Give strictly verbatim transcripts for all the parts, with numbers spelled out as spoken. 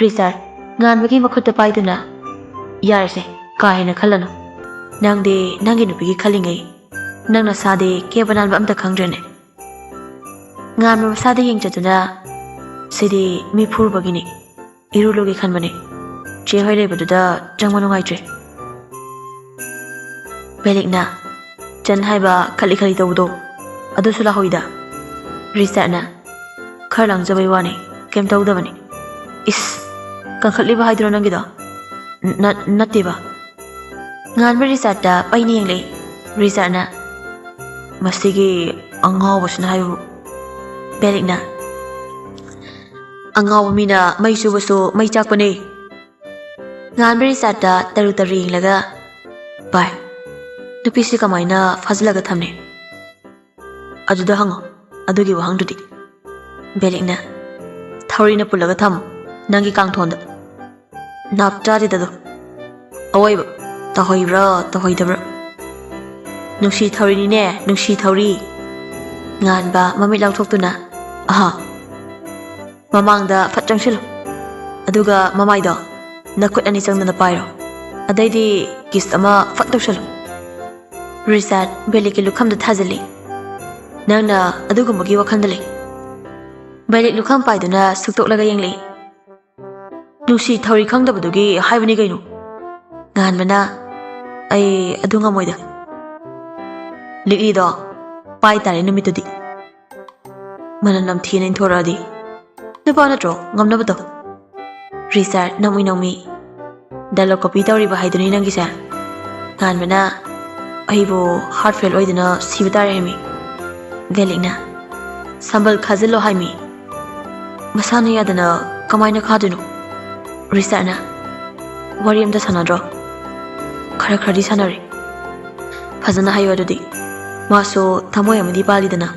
ꯔꯤꯆꯥꯔꯗ ꯉꯥꯟꯕꯒꯤ ꯃꯈꯨꯠꯇ ꯄꯥꯏꯗꯨꯅ, "ꯌꯥꯔꯦꯁꯦ, ꯀꯥ ꯍꯦꯟꯅ ꯈꯜꯂꯅꯨ꯫ ꯅꯪꯗꯤ ꯅꯪꯒꯤ ꯅꯨꯄꯤꯒꯤ ꯈꯜꯂꯤꯉꯩ ꯅꯪ ꯅꯁꯥꯗꯤ ꯀꯦꯕ ꯅꯥꯟꯕ ꯑꯝꯇ ꯈꯪꯗ꯭ꯔꯦꯅꯦ꯫ ꯉꯥꯟꯕ ꯃꯁꯥꯗ ꯌꯦꯡꯖꯗꯨꯅ, ꯁꯤꯗꯤ ꯃꯤ ꯐꯨꯔꯨꯕꯒꯤꯅꯤ꯫ ꯏꯔꯨ ꯂꯨꯒꯦ ꯈꯟꯕꯅꯦ꯫ ꯆꯦ ꯍꯣꯏ ꯂꯩꯕꯗꯨꯗ ꯆꯪꯕ ꯅꯨꯡꯉꯥꯏꯇ꯭ꯔꯦ꯫" ꯕꯦꯂꯤꯛꯅ, "ꯆꯟ ꯍꯥꯏꯕ ꯈꯠꯂꯤ ꯈꯠꯂꯤ ꯇꯧꯕꯗꯣ, ꯑꯗꯨꯁꯨ ꯂꯥꯛꯍꯧꯏꯗ꯫" ꯔꯤꯆꯥꯔꯗꯅ, "ꯈꯔ ꯂꯥꯡꯖꯕꯩ ꯋꯥꯅꯤ, ꯀꯩꯝ ꯇꯧꯗꯕꯅꯤ꯫" "ꯏꯁ, ꯀꯟꯈꯠꯂꯤꯕ ꯍꯥꯏꯗꯨꯔꯣ ꯅꯪꯒꯤꯗꯣ?" "ꯅ-, ꯅꯠꯇꯦꯕ꯫" ꯉꯥꯟꯕ ꯔꯤꯆꯥꯔꯗꯇ ꯄꯩꯅ ꯌꯦꯡꯂꯛꯏ꯫ ꯔꯤꯆꯥꯔꯗꯅ, "ꯃꯁꯤꯒꯤ ꯑꯉꯥꯎꯕꯁꯤꯅ ꯍꯥꯏꯕꯕꯨ꯫" ꯕꯦꯂꯤꯛꯅ, "ꯑꯉꯥꯎꯕ ꯃꯤꯅ ꯃꯩ ꯆꯨꯕꯁꯨ ꯃꯩ ꯆꯥꯛꯄꯅꯦ꯫" ꯉꯥꯟꯕ ꯔꯤꯆꯥꯔꯗꯇ ꯇꯔꯨ ꯇꯔꯨ ꯌꯦꯡꯂꯒ, "ꯚꯥꯏ, ꯅꯨꯄꯤꯁꯤ ꯀꯃꯥꯏꯅ ꯐꯥꯖꯤꯜꯂꯒ ꯊꯝꯅꯤ?" "ꯑꯗꯨꯗ ꯍꯪꯉꯣ, ꯑꯗꯨꯒꯤ ꯋꯥꯍꯪꯗꯨꯗꯤ꯫" ꯕꯦꯂꯤꯛꯅ, "ꯊꯧꯔꯤꯅ ꯄꯨꯜꯂꯒ ꯊꯝꯃꯨ, ꯅꯪꯒꯤ ꯀꯥꯡꯊꯣꯟꯗ꯫" "ꯅꯥꯞ ꯆꯥꯗꯦꯗ ꯑꯗꯣ꯫ ꯑꯋꯣꯏꯕ, ꯇꯧꯍꯩꯕ꯭ꯔꯥ ꯇꯧꯍꯩꯗꯕ꯭ꯔꯥ?" "ꯅꯨꯡꯁꯤ ꯊꯧꯔꯤꯅꯤꯅꯦ, ꯅꯨꯡꯁꯤ ꯊꯧꯔꯤ꯫" ꯉꯥꯟꯕ ꯃꯃꯤꯠ ꯂꯥꯎꯊꯣꯛꯇꯨꯅ, "ꯑꯍꯥ, ꯃꯃꯥꯡꯗ ꯐꯠ ꯆꯪꯁꯤꯜꯂꯨ꯫ ꯑꯗꯨꯒ ꯃꯃꯥꯏꯗꯣ ꯅꯈꯨꯠ ꯑꯅꯤ ꯆꯪꯗꯅ ꯄꯥꯏꯔꯣ꯫ ꯑꯗꯩꯗꯤ ꯀꯤꯁ ꯑꯃ ꯐꯠ ꯇꯧꯁꯜꯂꯨ꯫" ꯔꯤꯆꯥꯔꯗ ꯕꯦꯂꯤꯛꯀꯤ ꯂꯨꯈꯝꯗ ꯊꯥꯖꯤꯜꯂꯤ꯫ "ꯅꯪꯅ ꯑꯗꯨꯒꯨꯝꯕꯒꯤ ꯋꯥꯈꯜꯗ ꯂꯩ꯫" ꯕꯦꯂꯤꯛ ꯂꯨꯈꯝ ꯄꯥꯏꯗꯨꯅ ꯁꯨꯛꯇꯣꯛꯂꯒ ꯌꯦꯡꯂꯛꯏ꯫ "ꯅꯨꯡꯁꯤ ꯊꯧꯔꯤ ꯈꯪꯗꯕꯗꯨꯒꯤ ꯍꯥꯏꯕꯅꯤ ꯀꯩꯅꯣ꯫" ꯉꯥꯟꯕꯅ, "ꯑꯩ ꯑꯗꯨ ꯉꯝꯃꯣꯏꯗ꯫ ꯂꯤꯛꯂꯤꯗꯣ ꯄꯥꯏ ꯇꯥꯔꯦ ꯅꯨꯃꯤꯠꯇꯨꯗꯤ꯫ ꯃꯅꯝ ꯅꯝꯊꯤꯅ ꯏꯟꯊꯣꯔꯛꯑꯗꯤ꯫ ꯅꯨꯄꯥ ꯅꯠꯇ꯭ꯔꯣ ꯉꯝꯅꯕꯗꯣ?" ꯔꯤꯆꯥꯔꯗ ꯅꯧꯃꯤ ꯅꯧꯃꯤ, "ꯗꯥꯏꯂꯣꯛ ꯀꯣꯄꯤ ꯇꯧꯔꯤꯕ ꯍꯥꯏꯗꯨꯅꯤ ꯅꯪꯒꯤꯁꯦ꯫" ꯉꯥꯟꯕꯅ, "ꯑꯩꯕꯨ ꯍꯥꯔꯠ ꯐꯦꯜ ꯑꯣꯏꯗꯅ ꯁꯤꯕ ꯇꯥꯔꯦ ꯍꯥꯏꯃꯤ꯫" ꯕꯦꯂꯤꯛꯅ, "ꯁꯝꯕꯜ ꯈꯥꯖꯤꯜꯂꯣ ꯍꯥꯏꯃꯤ꯫ ꯃꯁꯥꯅ ꯌꯥꯗꯅ ꯀꯃꯥꯏꯅ ꯈꯥꯗꯣꯏꯅꯣ?" ꯔꯤꯆꯥꯔꯗꯅ, "ꯋꯥꯔꯤ ꯑꯝꯇ ꯁꯥꯟꯅꯗ꯭ꯔꯣ?" "ꯈꯔ ꯈꯔꯗꯤ ꯁꯥꯟꯅꯔꯦ꯫" "ꯐꯖꯅ ꯍꯥꯏꯌꯣ ꯑꯗꯨꯗꯤ꯫ ꯃꯥꯁꯨ ꯊꯃꯣꯏ ꯑꯃꯗꯤ ꯄꯥꯜꯂꯤꯗꯅ꯫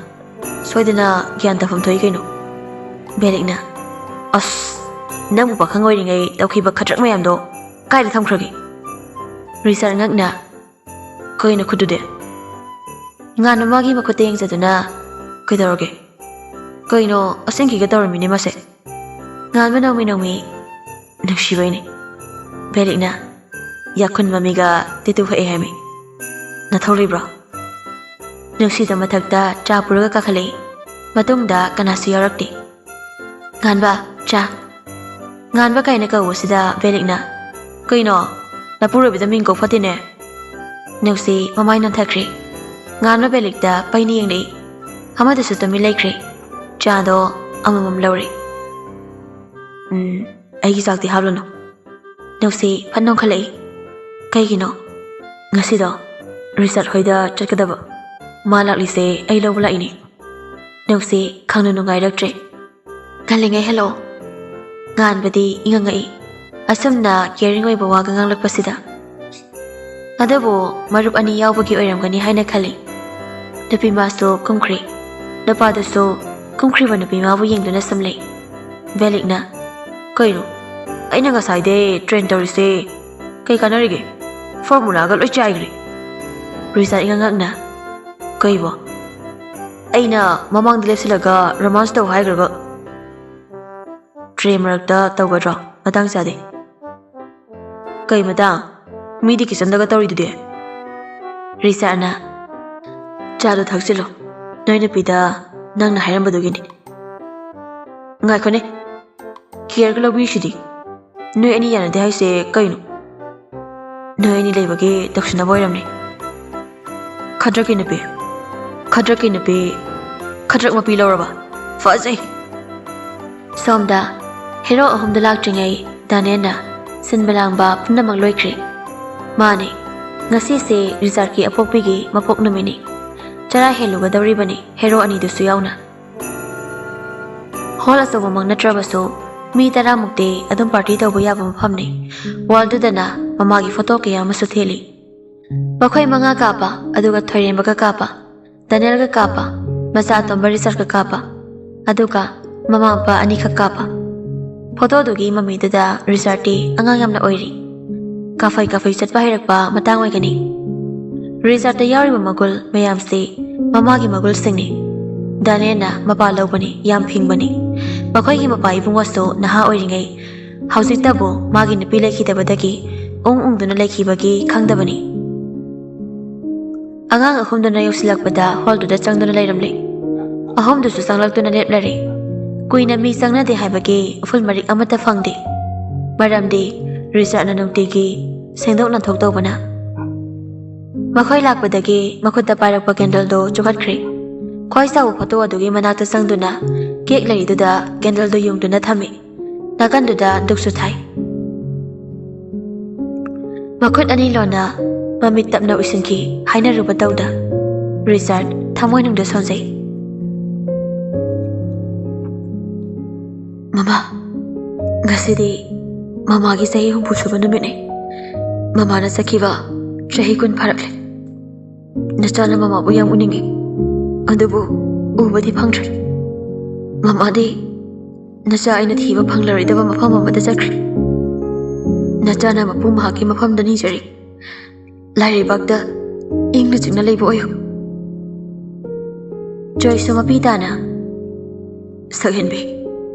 ꯁꯣꯏꯗꯅ ꯒ꯭ꯌꯥꯟ ꯇꯥꯐꯝ ꯊꯣꯛꯏ ꯀꯩꯅꯣ꯫" ꯕꯦꯂꯤꯛꯅ, "ꯑꯁ, ꯅꯪꯕꯨ ꯄꯥꯈꯪ ꯑꯣꯏꯔꯤꯉꯩ ꯇꯧꯈꯤꯕ ꯈꯗ꯭ꯔꯛ ꯃꯌꯥꯝꯗꯣ ꯀꯥꯏꯗ ꯊꯝꯈ꯭ꯔꯒꯦ?" ꯔꯤꯆꯥꯔꯗ ꯉꯛꯅ, "ꯀꯩꯅꯣ ꯈꯨꯠꯇꯨꯗꯤ?" ꯉꯥꯟꯕ ꯃꯥꯒꯤ ꯃꯈꯨꯠꯇ ꯌꯦꯡꯖꯗꯨꯅ, "ꯀꯩꯗꯧꯔꯒꯦ? ꯀꯩꯅꯣ, ꯑꯁꯦꯡꯀꯤꯒ ꯇꯧꯔꯝꯃꯤꯅꯦ ꯃꯥꯁꯦ꯫" ꯉꯥꯟꯕ ꯅꯧꯃꯤ ꯅꯧꯃꯤ, ꯅꯨꯡꯁꯤꯕꯩꯅꯦ꯫ ꯕꯦꯂꯤꯛꯅ ꯌꯥꯈꯨꯟ ꯃꯃꯤꯒ ꯇꯦꯇꯨ ꯍꯛꯑꯦ ꯍꯥꯏꯃꯤ꯫ ꯅꯊꯧ ꯂꯩꯕ꯭ꯔꯣ? ꯅꯨꯡꯁꯤꯗ ꯃꯊꯛꯇ ꯆꯥ ꯄꯨꯔꯒ ꯀꯥꯈꯠꯂꯛꯏ꯫ ꯃꯇꯨꯡꯗ ꯀꯅꯥꯁꯨ ꯌꯥꯎꯔꯛꯇꯦ꯫ "ꯉꯥꯟꯕ, ꯆꯥ꯫" ꯉꯥꯟꯕ ꯀꯥꯏꯅ ꯀꯧꯕꯁꯤꯗ ꯕꯦꯂꯤꯛꯅ, "ꯀꯩꯅꯣ? ꯅꯄꯨꯔꯣꯏꯕꯗ ꯃꯤꯡ ꯀꯧ ꯐꯠꯇꯦꯅꯦ꯫" ꯅꯨꯡꯁꯤ ꯃꯃꯥꯏ ꯅꯣꯟꯊꯈ꯭ꯔꯦ꯫ ꯉꯥꯟꯕ ꯕꯦꯂꯤꯛꯇ ꯄꯩꯅ ꯌꯦꯡꯂꯛꯏ꯫ ꯑꯃꯗꯨꯁꯨ ꯇꯨꯃꯤꯟ ꯂꯩꯈ꯭ꯔꯦ꯫ ꯆꯥꯗꯣ ꯑꯃꯃꯝ ꯂꯧꯔꯦ꯫ "ꯎꯝ, ꯑꯩꯒꯤ ꯆꯥꯛꯇꯤ ꯍꯥꯞꯂꯨꯅꯨ꯫" ꯅꯨꯡꯁꯤ ꯐꯠ ꯅꯣꯡꯈꯠꯂꯛꯏ꯫ "ꯀꯩꯒꯤꯅꯣ?" "ꯉꯁꯤꯗꯣ ꯔꯤꯆꯥꯔꯗ ꯍꯣꯏꯗ ꯆꯠꯀꯗꯕ꯫ ꯃꯥ ꯂꯥꯛꯂꯤꯁꯦ ꯑꯩ ꯂꯧꯕ ꯂꯥꯛꯏꯅꯦ꯫" ꯅꯨꯡꯁꯤ ꯈꯪꯅ ꯅꯨꯡꯉꯥꯏꯔꯛꯇ꯭ꯔꯦ꯫ "ꯉꯜꯂꯤꯉꯩ ꯍꯜꯂꯛꯑꯣ꯫" ꯉꯥꯟꯕꯗꯤ ꯏꯉꯛꯉꯛꯏ꯫ ꯑꯁꯨꯝꯅ ꯀꯦꯌꯔꯤꯡ ꯑꯣꯏꯕ ꯋꯥꯒ ꯉꯥꯡꯂꯛꯄꯁꯤꯗ꯫ ꯑꯗꯨꯕꯨ ꯃꯔꯨꯞ ꯑꯅꯤ ꯌꯥꯎꯕꯒꯤ ꯑꯣꯏꯔꯝꯒꯅꯤ ꯍꯥꯏꯅ ꯈꯜꯂꯤ꯫ ꯅꯨꯄꯤ ꯃꯥꯁꯨ ꯀꯨꯝꯈ꯭ꯔꯤ꯫ ꯅꯨꯄꯥꯗꯨꯁꯨ ꯀꯨꯝꯈ꯭ꯔꯤꯕ ꯅꯨꯄꯤ ꯃꯥꯕꯨ ꯌꯦꯡꯗꯨꯅ ꯁꯨꯝ ꯂꯩ꯫ ꯕꯦꯂꯤꯛꯅ, "ꯀꯩꯅꯣ? ꯑꯩꯅ ꯉꯁꯥꯏꯗꯩ ꯇ꯭ꯔꯦꯟ ꯇꯧꯔꯤꯁꯦ ꯀꯩ ꯀꯥꯟꯅꯔꯤꯒꯦ? ꯐꯣꯔꯃꯨꯂꯥꯒ ꯂꯣꯏ ꯆꯥꯏꯈ꯭ꯔꯦ꯫" ꯔꯤꯆꯥꯔꯗ ꯏꯉꯛ ꯉꯛꯅ, "ꯀꯩꯕꯣ? ꯑꯩꯅ ꯃꯃꯥꯡꯗ ꯂꯦꯞꯁꯤꯜꯂꯒ ꯔꯣꯃꯥꯟꯁ ꯇꯧ ꯍꯥꯏꯈ꯭ꯔꯒ ꯇ꯭ꯔꯦꯟ ꯃꯔꯛꯇ ꯇꯧꯒꯗ꯭ꯔꯣ? ꯃꯇꯥꯡ ꯆꯥꯗꯦ꯫" "ꯀꯩ ꯃꯇꯥꯡ? ꯃꯤꯗꯤ ꯀꯤꯆꯟꯗꯒ ꯇꯧꯔꯤꯗꯨꯗꯤ?" ꯔꯤꯆꯥꯔꯗꯅ, "ꯆꯥꯗꯣ ꯊꯛꯆꯤꯜꯂꯣ꯫ ꯅꯣꯏ ꯅꯨꯄꯤꯗ ꯅꯪꯅ ꯍꯥꯏꯔꯝꯕꯗꯨꯒꯤꯅꯤ꯫" "ꯉꯥꯏꯈꯣꯅꯦ, ꯀꯦꯌꯔꯒ ꯂꯧꯕꯤꯔꯤꯁꯤꯗꯤ? ꯅꯣꯏ ꯑꯅꯤ ꯌꯥꯅꯗꯦ ꯍꯥꯏꯁꯦ ꯀꯩꯅꯣ? ꯅꯣꯏ ꯑꯅꯤ ꯂꯩꯕꯒꯤ ꯇꯧꯁꯤꯟꯅꯕ ꯑꯣꯏꯔꯝꯅꯤ꯫" "ꯈꯗ꯭ꯔꯛꯀꯤ ꯅꯨꯄꯤ, ꯈꯗ꯭ꯔꯛꯀꯤ ꯅꯨꯄꯤ, ꯈꯗ꯭ꯔꯛ ꯃꯄꯤ ꯂꯧꯔꯕ? ꯐꯖꯩ!" ꯁꯣꯝꯗ ꯍꯦꯔꯣ ꯑꯍꯨꯝꯗꯨ ꯂꯥꯛꯇ꯭ꯔꯤꯉꯩ ꯗꯥꯅꯤꯌꯦꯜꯅ ꯁꯤꯟꯕ ꯂꯥꯡꯕ ꯄꯨꯝꯅꯃꯛ ꯂꯣꯏꯈ꯭ꯔꯦ꯫ ꯃꯥꯅꯦ, ꯉꯁꯤꯁꯦ ꯔꯤꯆꯥꯔꯗꯀꯤ ꯑꯄꯣꯛꯄꯤꯒꯤ ꯃꯄꯣꯛ ꯅꯨꯃꯤꯠꯅꯤ꯫ ꯆꯔꯥ ꯍꯦꯜꯂꯨꯒꯗꯧꯔꯤꯕꯅꯤ ꯍꯦꯔꯣ ꯑꯅꯤꯗꯨꯁꯨ ꯌꯥꯎꯅ꯫ ꯍꯣꯜ ꯑꯆꯧꯕꯃꯛ ꯅꯠꯇ꯭ꯔꯕꯁꯨ ꯃꯤ ꯇꯔꯥꯃꯨꯛꯇꯤ ꯑꯗꯨꯝ ꯄꯥꯔꯇꯤ ꯇꯧꯕ ꯌꯥꯕ ꯃꯐꯝꯅꯤ꯫ ꯋꯥꯜꯗꯨꯗꯅ ꯃꯃꯥꯒꯤ ꯐꯣꯇꯣ ꯀꯌꯥ ꯑꯃꯁꯨ ꯊꯦꯠꯂꯤ꯫ ꯃꯈꯣꯏ ꯃꯉꯥ ꯀꯥꯞꯄ, ꯑꯗꯨꯒ ꯊꯣꯏꯔꯦꯝꯕꯒ ꯀꯥꯞꯄ, ꯗꯥꯅꯤꯌꯦꯜꯒ ꯀꯥꯞꯄ, ꯃꯆꯥ ꯑꯇꯣꯝꯕ ꯔꯤꯆꯥꯔꯗꯀ ꯀꯥꯞꯄ, ꯑꯗꯨꯒ ꯃꯃꯥ ꯃꯄꯥ ꯑꯅꯤꯈꯛ ꯀꯥꯞꯄ꯫ ꯐꯣꯇꯣꯗꯨꯒꯤ ꯃꯃꯤꯗꯨꯗ ꯔꯤꯆꯥꯔꯗꯇꯤ ꯑꯉꯥꯡ ꯌꯥꯝꯅ ꯑꯣꯏꯔꯤ꯫ ꯀꯥꯐꯩ ꯀꯥꯐꯩ ꯆꯠꯄ ꯍꯩꯔꯛꯄ ꯃꯇꯥꯡ ꯑꯣꯏꯒꯅꯤ꯫ ꯔꯤꯆꯥꯔꯗꯇ ꯌꯥꯎꯔꯤꯕ ꯃꯒꯨꯜ ꯃꯌꯥꯝꯁꯤ ꯃꯃꯥꯒꯤ ꯃꯒꯨꯜꯁꯤꯡꯅꯤ꯫ ꯗꯥꯅꯤꯌꯦꯜꯅ ꯃꯄꯥ ꯂꯧꯕꯅꯤ, ꯌꯥꯝ ꯐꯤꯡꯕꯅꯤ꯫ ꯃꯈꯣꯏꯒꯤ ꯃꯄꯥ ꯏꯕꯨꯡꯉꯣꯁꯨ ꯅꯍꯥ ꯑꯣꯏꯔꯤꯉꯩ ꯍꯧꯖꯤꯛꯇꯕꯨ ꯃꯥꯒꯤ ꯅꯨꯄꯤ ꯂꯩꯈꯤꯗꯕꯗꯒꯤ ꯎꯪ ꯎꯪꯗꯨꯅ ꯂꯩꯈꯤꯕꯒꯤ ꯈꯪꯗꯕꯅꯤ꯫ ꯑꯉꯥꯡ ꯑꯍꯨꯝꯗꯨꯅ ꯌꯧꯁꯤꯜꯂꯛꯄꯗ ꯍꯣꯜꯗꯨꯗ ꯆꯪꯗꯨꯅ ꯂꯩꯔꯝꯂꯦ꯫ ꯑꯍꯨꯝꯗꯨꯁꯨ ꯆꯪꯂꯛꯇꯨꯅ ꯂꯦꯞꯂꯔꯦ꯫ ꯀꯨꯏꯅ ꯃꯤ ꯆꯪꯅꯗꯦ ꯍꯥꯏꯕꯒꯤ ꯎꯐꯨꯜ ꯃꯔꯤꯛ ꯑꯃꯠꯇ ꯐꯪꯗꯦ꯫ ꯃꯔꯝꯗꯤ ꯔꯤꯆꯥꯔꯗꯅ ꯅꯨꯡꯇꯤꯒꯤ ꯁꯦꯡꯗꯣꯛ ꯅꯥꯟꯊꯣꯛ ꯇꯧꯕꯅ꯫ ꯃꯈꯣꯏ ꯂꯥꯛꯄꯗꯒꯤ ꯃꯈꯨꯠꯇ ꯄꯥꯏꯔꯛꯄ ꯀꯦꯟꯗꯜꯗꯨ ꯆꯨꯈꯠꯈ꯭ꯔꯦ꯫ ꯈ꯭ꯋꯥꯏ ꯆꯥꯎꯕ ꯐꯣꯇꯣ ꯑꯗꯨꯒꯤ ꯃꯅꯥꯛꯇ ꯆꯪꯗꯨꯅ ꯀꯦꯛ ꯂꯩꯔꯤꯗꯨꯗ ꯀꯦꯟꯗꯜꯗꯨ ꯌꯨꯡꯗꯨꯅ ꯊꯝꯃꯤ꯫ ꯅꯥꯀꯟꯗꯨꯗ ꯗꯨꯛꯁꯨ ꯊꯥꯏ꯫ ꯃꯈꯨꯠ ꯑꯅꯤ ꯂꯣꯟꯅ ꯃꯃꯤꯠ ꯇꯞꯅ ꯎꯏꯁꯤꯟꯈꯤ꯫ ꯍꯥꯏꯅꯔꯨꯕ ꯇꯧꯗ ꯔꯤꯆꯥꯔꯗ ꯊꯃꯣꯏꯅꯨꯡꯗ ꯁꯣꯟꯖꯩ꯫ "ꯃꯃꯥ, ꯉꯁꯤꯗꯤ ꯃꯃꯥꯒꯤ ꯆꯍꯤ ꯍꯨꯝꯐꯨ ꯁꯨꯕ ꯅꯨꯃꯤꯠꯅꯤ꯫ ꯃꯃꯥꯅ ꯆꯠꯈꯤꯕ ꯆꯍꯤ ꯀꯨꯟ ꯐꯥꯔꯛꯂꯦ꯫ ꯅꯆꯥꯅ ꯃꯃꯥꯕꯨ ꯌꯥꯝ ꯎꯅꯤꯡꯏ, ꯑꯗꯨꯕꯨ ꯎꯕꯗꯤ ꯐꯪꯗ꯭ꯔꯦ꯫ ꯃꯃꯥꯗꯤ ꯅꯆꯥ ꯑꯩꯅ ꯊꯤꯕ ꯐꯪꯂꯔꯣꯏꯗꯕ ꯃꯐꯝ ꯑꯃꯗ ꯆꯠꯈ꯭ꯔꯦ꯫ ꯅꯆꯥꯅ ꯃꯄꯨ ꯃꯍꯥꯛꯀꯤ ꯃꯐꯝꯗ ꯅꯤꯖꯔꯤ꯫ ꯂꯥꯏꯔꯩꯕꯥꯛꯇ ꯏꯪꯅ ꯆꯤꯛꯅ ꯂꯩꯕ ꯑꯣꯏꯌꯨ꯫ ꯖꯣꯏꯁꯨ ꯃꯄꯤ ꯇꯥꯅ, "ꯁꯛꯍꯦꯟꯕꯤ,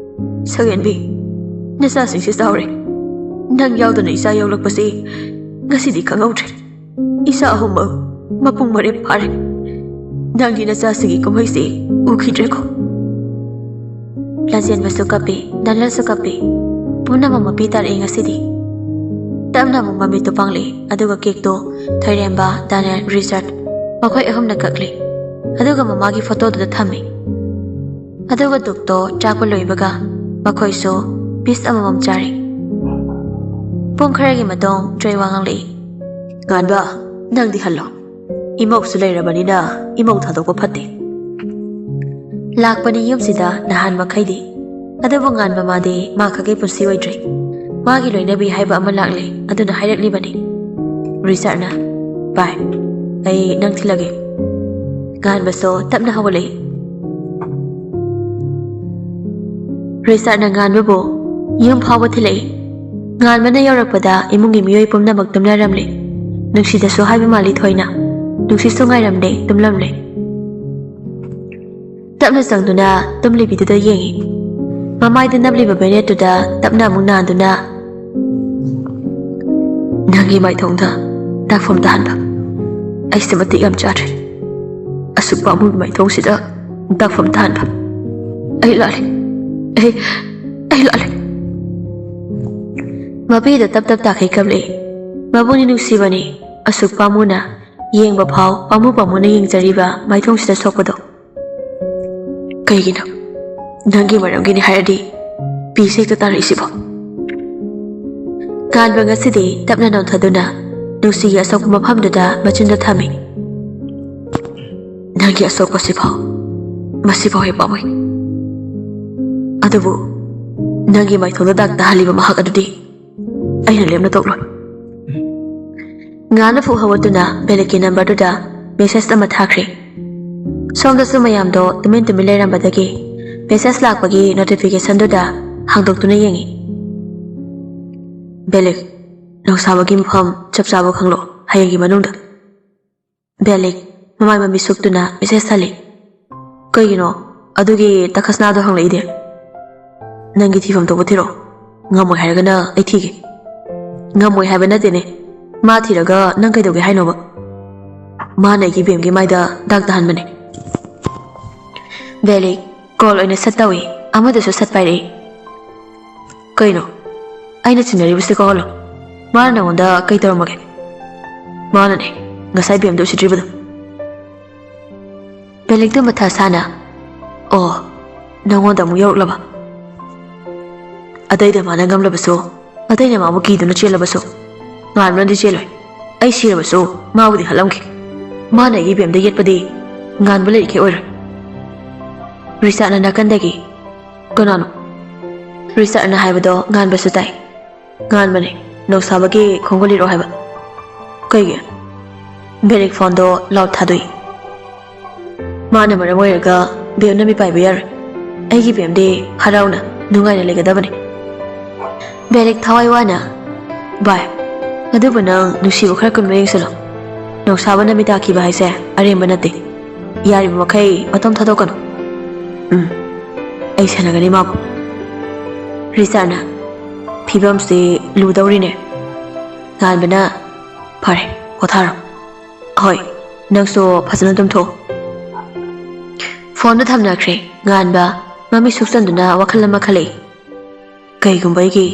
ꯁꯛꯍꯦꯟꯕꯤ, ꯅꯆꯥꯁꯤꯡꯁꯤ ꯆꯥꯎꯔꯦ꯫ ꯅꯪ ꯌꯥꯎꯗꯅ ꯏꯆꯥ ꯌꯣꯛꯂꯛꯄꯁꯤ ꯉꯁꯤꯗꯤ ꯈꯪꯍꯧꯗ꯭ꯔꯦ꯫ ꯏꯆꯥ ꯑꯍꯨꯝꯃꯛ ꯃꯄꯨꯡ ꯃꯔꯩ ꯐꯥꯔꯦ꯫ ꯅꯪꯗꯤ ꯅꯆꯥꯁꯤꯡꯒꯤ ꯀꯨꯝꯍꯩꯁꯤ ꯎꯈꯤꯗ꯭ꯔꯦꯀꯣ?" ꯂꯟꯆꯦꯟꯕꯁꯨ ꯀꯞꯄꯤ, ꯗꯥꯅꯤꯌꯦꯜꯁꯨ ꯀꯞꯄꯤ꯫ ꯄꯨꯝꯅꯃꯛ ꯃꯄꯤ ꯇꯥꯔꯛꯏ ꯉꯁꯤꯗꯤ꯫ ꯇꯞꯅ ꯑꯃꯨꯛ ꯃꯃꯤꯠꯇꯨ ꯄꯥꯡꯂꯛꯏ, ꯑꯗꯨꯒ ꯀꯦꯛꯇꯣ ꯊꯣꯏꯔꯦꯝꯕ, ꯗꯥꯅꯤꯌꯦꯜ, ꯔꯤꯆꯥꯔꯗ ꯃꯈꯣꯏ ꯑꯍꯨꯝꯅ ꯀꯛꯂꯤ, ꯑꯗꯨꯒ ꯃꯃꯥꯒꯤ ꯐꯣꯇꯣꯗꯨꯗ ꯊꯝꯃꯤ꯫ ꯑꯗꯨꯒ ꯗꯨꯛꯇꯣ ꯆꯥꯛꯄ ꯂꯣꯏꯕꯒ ꯃꯈꯣꯏꯁꯨ ꯄꯤꯁ ꯑꯃꯃꯝ ꯆꯥꯔꯦ꯫ ꯄꯨꯡ ꯈꯔꯒꯤ ꯃꯇꯨꯡ ꯖꯣꯏ ꯋꯥ ꯉꯥꯡꯂꯛꯏ, "ꯉꯥꯟꯕ, ꯅꯪꯗꯤ ꯍꯜꯂꯣ꯫ ꯏꯃꯧꯁꯨ ꯂꯩꯔꯕꯅꯤꯅ ꯏꯃꯧ ꯊꯥꯗꯣꯛꯄ ꯐꯠꯇꯦ꯫" ꯂꯥꯛꯄꯅꯤ ꯌꯨꯝꯁꯤꯗ ꯅꯍꯥꯟ ꯃꯈꯩꯗꯤ, ꯑꯗꯨꯕꯨ ꯉꯥꯟꯕ ꯃꯥꯗꯤ ꯃꯥ ꯈꯛꯀꯤ ꯄꯨꯟꯁꯤ ꯑꯣꯏꯗ꯭ꯔꯦ꯫ ꯃꯥꯒꯤ ꯂꯣꯏꯅꯕꯤ ꯍꯥꯏꯕ ꯑꯃ ꯂꯥꯛꯂꯦ, ꯑꯗꯨꯅ ꯍꯥꯏꯔꯛꯂꯤꯕꯅꯤ꯫ ꯔꯤꯆꯥꯔꯗꯅ, "ꯚꯥꯏ, ꯑꯩ ꯅꯪ ꯊꯤꯜꯂꯒꯦ꯫" ꯉꯥꯟꯕꯁꯨ ꯇꯞꯅ ꯍꯧꯒꯠꯂꯛꯏ꯫ ꯔꯤꯆꯥꯔꯗꯅ ꯉꯥꯟꯕꯕꯨ ꯌꯨꯝ ꯐꯥꯎꯕ ꯊꯤꯜꯂꯛꯏ꯫ ꯉꯥꯟꯕꯅ ꯌꯧꯔꯛꯄꯗ ꯏꯃꯨꯡꯒꯤ ꯃꯤꯑꯣꯏ ꯄꯨꯝꯅꯃꯛ ꯇꯨꯝꯅꯔꯝꯂꯦ꯫ ꯅꯨꯡꯁꯤꯗꯁꯨ ꯍꯥꯏꯕ ꯃꯥꯜꯂꯤ ꯊꯣꯏꯅ꯫ ꯅꯨꯡꯁꯤꯠꯁꯨ ꯉꯥꯏꯔꯝꯗꯦ, ꯇꯨꯝꯂꯝꯂꯦ꯫ ꯇꯞꯅ ꯆꯪꯗꯨꯅ ꯇꯨꯝꯂꯤꯕꯤꯗꯨꯗ ꯌꯦꯡꯏ꯫ ꯃꯃꯥꯏꯗ ꯅꯞꯂꯤꯕ ꯕꯦꯅꯦꯠꯇꯨꯗ ꯇꯞꯅ ꯑꯃꯨꯛ ꯅꯥꯟꯗꯨꯅ, "ꯅꯪꯒꯤ ꯃꯥꯏꯊꯣꯡꯗ ꯗꯥꯛꯐꯝ ꯇꯥꯍꯟꯕ ꯑꯩꯁꯦ ꯃꯇꯤꯛ ꯌꯥꯝ ꯆꯥꯗ꯭ꯔꯦ꯫ ꯑꯁꯨꯛ ꯄꯥꯝꯃꯨꯕ ꯃꯥꯏꯊꯣꯡꯁꯤꯗ ꯗꯥꯛꯐꯝ ꯇꯥꯍꯟꯕ ꯑꯩ ꯂꯥꯜꯂꯦ꯫ ꯑꯩ ꯑꯩ ꯂꯥꯜꯂꯦ꯫" ꯃꯄꯤꯗ ꯇꯞ ꯇꯞ ꯇꯥꯈꯩ ꯀꯞꯂꯛꯏ꯫ ꯃꯕꯨꯡꯅꯤ ꯅꯨꯡꯁꯤꯕꯅꯤ꯫ ꯑꯁꯨꯛ ꯄꯥꯝꯃꯨꯅ ꯌꯦꯡꯕ ꯐꯥꯎ ꯄꯥꯝꯃꯨ ꯄꯥꯝꯃꯨꯅ ꯌꯦꯡꯖꯔꯤꯕ ꯃꯥꯏꯊꯣꯡꯁꯤꯗ ꯁꯣꯛꯄꯗꯣ꯫ "ꯀꯩꯒꯤꯅꯣ? ꯅꯪꯒꯤ ꯃꯔꯝꯒꯤꯅꯤ ꯍꯥꯏꯔꯗꯤ ꯄꯤꯁꯦ ꯍꯦꯛꯇ ꯇꯥꯔꯛꯏꯁꯤꯕꯣ?" ꯀꯥꯟꯕ ꯉꯁꯤꯗꯤ ꯇꯞꯅ ꯅꯣꯟꯊꯗꯨꯅ ꯅꯨꯡꯁꯤꯒꯤ ꯑꯁꯣꯛꯄ ꯃꯐꯝꯗꯨꯗ ꯃꯆꯤꯟꯗꯣ ꯊꯝꯃꯤ꯫ "ꯅꯪꯒꯤ ꯑꯁꯣꯛꯄꯁꯤꯐꯥꯎ, ꯃꯁꯤꯐꯥꯎ ꯍꯦꯛ ꯄꯥꯝꯃꯨꯏ꯫ ꯑꯗꯨꯕꯨ ꯅꯪꯒꯤ ꯃꯥꯏꯊꯣꯡꯗ ꯗꯥꯛ ꯇꯥꯍꯜꯂꯤꯕ ꯃꯍꯥꯛ ꯑꯗꯨꯗꯤ ꯑꯩꯅ ꯂꯦꯝꯅ ꯇꯣꯛꯂꯣꯏ꯫" ꯉꯥꯅ ꯐꯨꯛ ꯍꯧꯒꯠꯇꯨꯅ ꯕꯦꯂꯦꯛꯀꯤ ꯅꯝꯕꯔꯗꯨꯗ ꯃꯦꯁꯦꯖ ꯑꯃ ꯊꯥꯈ꯭ꯔꯦ꯫ ꯁꯣꯝꯗꯁꯨ ꯃꯌꯥꯝꯗꯣ ꯇꯨꯃꯤꯟ ꯇꯨꯃꯤꯟ ꯂꯩꯔꯝꯕꯗꯒꯤ ꯃꯦꯁꯦꯖ ꯂꯥꯛꯄꯒꯤ ꯅꯣꯇꯤꯐꯤꯀꯦꯁꯟꯗꯨꯗ ꯍꯥꯡꯗꯣꯛꯇꯨꯅ ꯌꯦꯡꯉꯤ꯫ "ꯕꯦꯂꯦꯛ, ꯅꯧꯁꯥꯕꯒꯤ ꯃꯐꯝ ꯆꯞ ꯆꯥꯕ ꯈꯪꯂꯣ ꯍꯌꯦꯡꯒꯤ ꯃꯅꯨꯡꯗ꯫" ꯕꯦꯂꯤꯛ ꯃꯃꯥꯏ ꯃꯃꯤꯠ ꯁꯨꯛꯇꯨꯅ ꯃꯦꯁꯦꯖ ꯊꯥꯜꯂꯤ꯫ "ꯀꯩꯒꯤꯅꯣ ꯑꯗꯨꯒꯤ ꯇꯈꯁꯅꯥꯗꯣ ꯍꯪꯂꯛꯏꯗꯤ? ꯅꯪꯒꯤ ꯊꯤꯐꯝ ꯊꯣꯛꯄ ꯊꯤꯔꯣ꯫ ꯉꯝꯃꯣꯏ ꯍꯥꯏꯔꯒꯅ ꯑꯩ ꯊꯤꯒꯦ꯫" "ꯉꯝꯃꯣꯏ ꯍꯥꯏꯕ ꯅꯠꯇꯦꯅꯦ꯫ ꯃꯥ ꯊꯤꯔꯒ ꯅꯪ ꯀꯩꯗꯧꯒꯦ ꯍꯥꯏꯅꯣꯕ?" "ꯃꯥꯅ ꯑꯩꯒꯤ ꯕꯦꯝꯒꯤ ꯃꯥꯏꯗ ꯗꯥꯛ ꯇꯥꯍꯟꯕꯅꯦ꯫" ꯕꯦꯂꯤꯛ ꯀꯣꯜ ꯑꯣꯏꯅ ꯁꯠ ꯇꯧꯏ꯫ ꯑꯃꯗꯨꯁꯨ ꯁꯠ ꯄꯥꯏꯔꯛꯏ꯫ "ꯀꯩꯅꯣ? ꯑꯩꯅ ꯆꯤꯡꯅꯔꯤꯕꯁꯤ ꯀꯥꯎꯍꯜꯂꯣ꯫ ꯃꯥꯅ ꯅꯉꯣꯟꯗ ꯀꯩ ꯇꯧꯔꯝꯃꯒꯦ?" "ꯃꯥꯅꯅꯦ ꯉꯁꯥꯏ ꯕꯦꯝꯗ ꯎꯁꯤꯠꯇ꯭ꯔꯤꯕꯗꯣ꯫" ꯕꯦꯂꯤꯛꯇꯨ ꯃꯊꯥ ꯁꯥꯅ, "ꯑꯣ, ꯅꯉꯣꯟꯗ ꯑꯃꯨꯛ ꯌꯧꯔꯛꯂꯕ?" "ꯑꯇꯩꯗ ꯃꯥꯅ ꯉꯝꯂꯕꯁꯨ, ꯑꯇꯩꯅ ꯃꯥꯕꯨ ꯀꯤꯗꯨꯅ ꯆꯦꯜꯂꯕꯁꯨ, ꯉꯥꯟꯕꯅꯗꯤ ꯆꯦꯜꯂꯣꯏ꯫ ꯑꯩ ꯁꯤꯔꯕꯁꯨ ꯃꯥꯕꯨꯗꯤ ꯍꯥꯠꯂꯝꯈꯤ꯫ ꯃꯥꯅ ꯑꯩꯒꯤ ꯕꯦꯝꯗ ꯌꯦꯠꯄꯗꯤ ꯉꯥꯟꯕ ꯂꯩꯔꯤꯈꯩ ꯑꯣꯏꯔꯣꯏ꯫" ꯔꯤꯆꯥꯔꯗꯅ ꯅꯥꯀꯟꯗꯒꯤ, "ꯀꯅꯥꯅꯣ?" ꯔꯤꯆꯥꯔꯗꯅ ꯍꯥꯏꯕꯗꯣ ꯉꯥꯟꯕꯁꯨ ꯇꯥꯏ꯫ "ꯉꯥꯟꯕꯅꯦ, ꯅꯧꯁꯥꯕꯒꯤ ꯈꯣꯡꯒꯨꯜ ꯂꯤꯔꯛꯑꯣ ꯍꯥꯏꯕ꯫" "ꯀꯩꯒꯤ?" ꯕꯦꯂꯤꯛ ꯐꯣꯟꯗꯣ ꯂꯥꯎꯗ ꯊꯥꯗꯣꯛꯏ꯫ "ꯃꯥꯅ ꯃꯔꯝ ꯑꯣꯏꯔꯒ ꯕꯦꯝꯅ ꯃꯤꯄꯥꯏꯕ ꯌꯥꯔꯣꯏ꯫ ꯑꯩꯒꯤ ꯕꯦꯝꯗꯤ ꯍꯔꯥꯎꯅ ꯅꯨꯡꯉꯥꯏꯅ ꯂꯩꯒꯗꯕꯅꯤ꯫" ꯕꯦꯂꯤꯛ ꯊꯋꯥꯏ ꯋꯥꯅ, "ꯚꯥꯏ, ꯑꯗꯨꯕꯨ ꯅꯪ ꯅꯨꯡꯁꯤꯕ ꯈꯔ ꯀꯨꯟꯕ ꯌꯦꯡꯁꯤꯜꯂꯣ꯫ ꯅꯧꯁꯥꯕꯅ ꯃꯤ ꯇꯥꯈꯤꯕ ꯍꯥꯏꯁꯦ ꯑꯔꯦꯝꯕ ꯅꯠꯇꯦ꯫ ꯌꯥꯔꯤꯕ ꯃꯈꯩ ꯃꯇꯝ ꯊꯥꯗꯣꯛꯀꯅꯨ꯫" "ꯎꯝ, ꯑꯩ ꯁꯦꯟꯅꯒꯅꯤ ꯃꯥꯕꯨ꯫" ꯔꯤꯆꯥꯔꯗꯅ, "ꯐꯤꯕꯝꯁꯤ ꯂꯨꯗꯧꯔꯤꯅꯦ꯫" ꯉꯥꯟꯕꯅ, "ꯐꯔꯦ, ꯄꯣꯊꯥꯔꯣ꯫ ꯍꯣꯏ, ꯅꯪꯁꯨ ꯐꯖꯅ ꯇꯨꯝꯊꯣꯛꯑꯣ꯫" ꯐꯣꯟꯗꯨ ꯊꯝꯅꯈ꯭ꯔꯦ꯫ ꯉꯥꯟꯕ ꯃꯃꯤꯠ ꯁꯨꯛꯆꯟꯗꯨꯅ ꯋꯥꯈꯜ ꯑꯃ ꯈꯜꯂꯛꯏ꯫ "ꯀꯩꯒꯨꯝꯕ ꯑꯩꯒꯤ,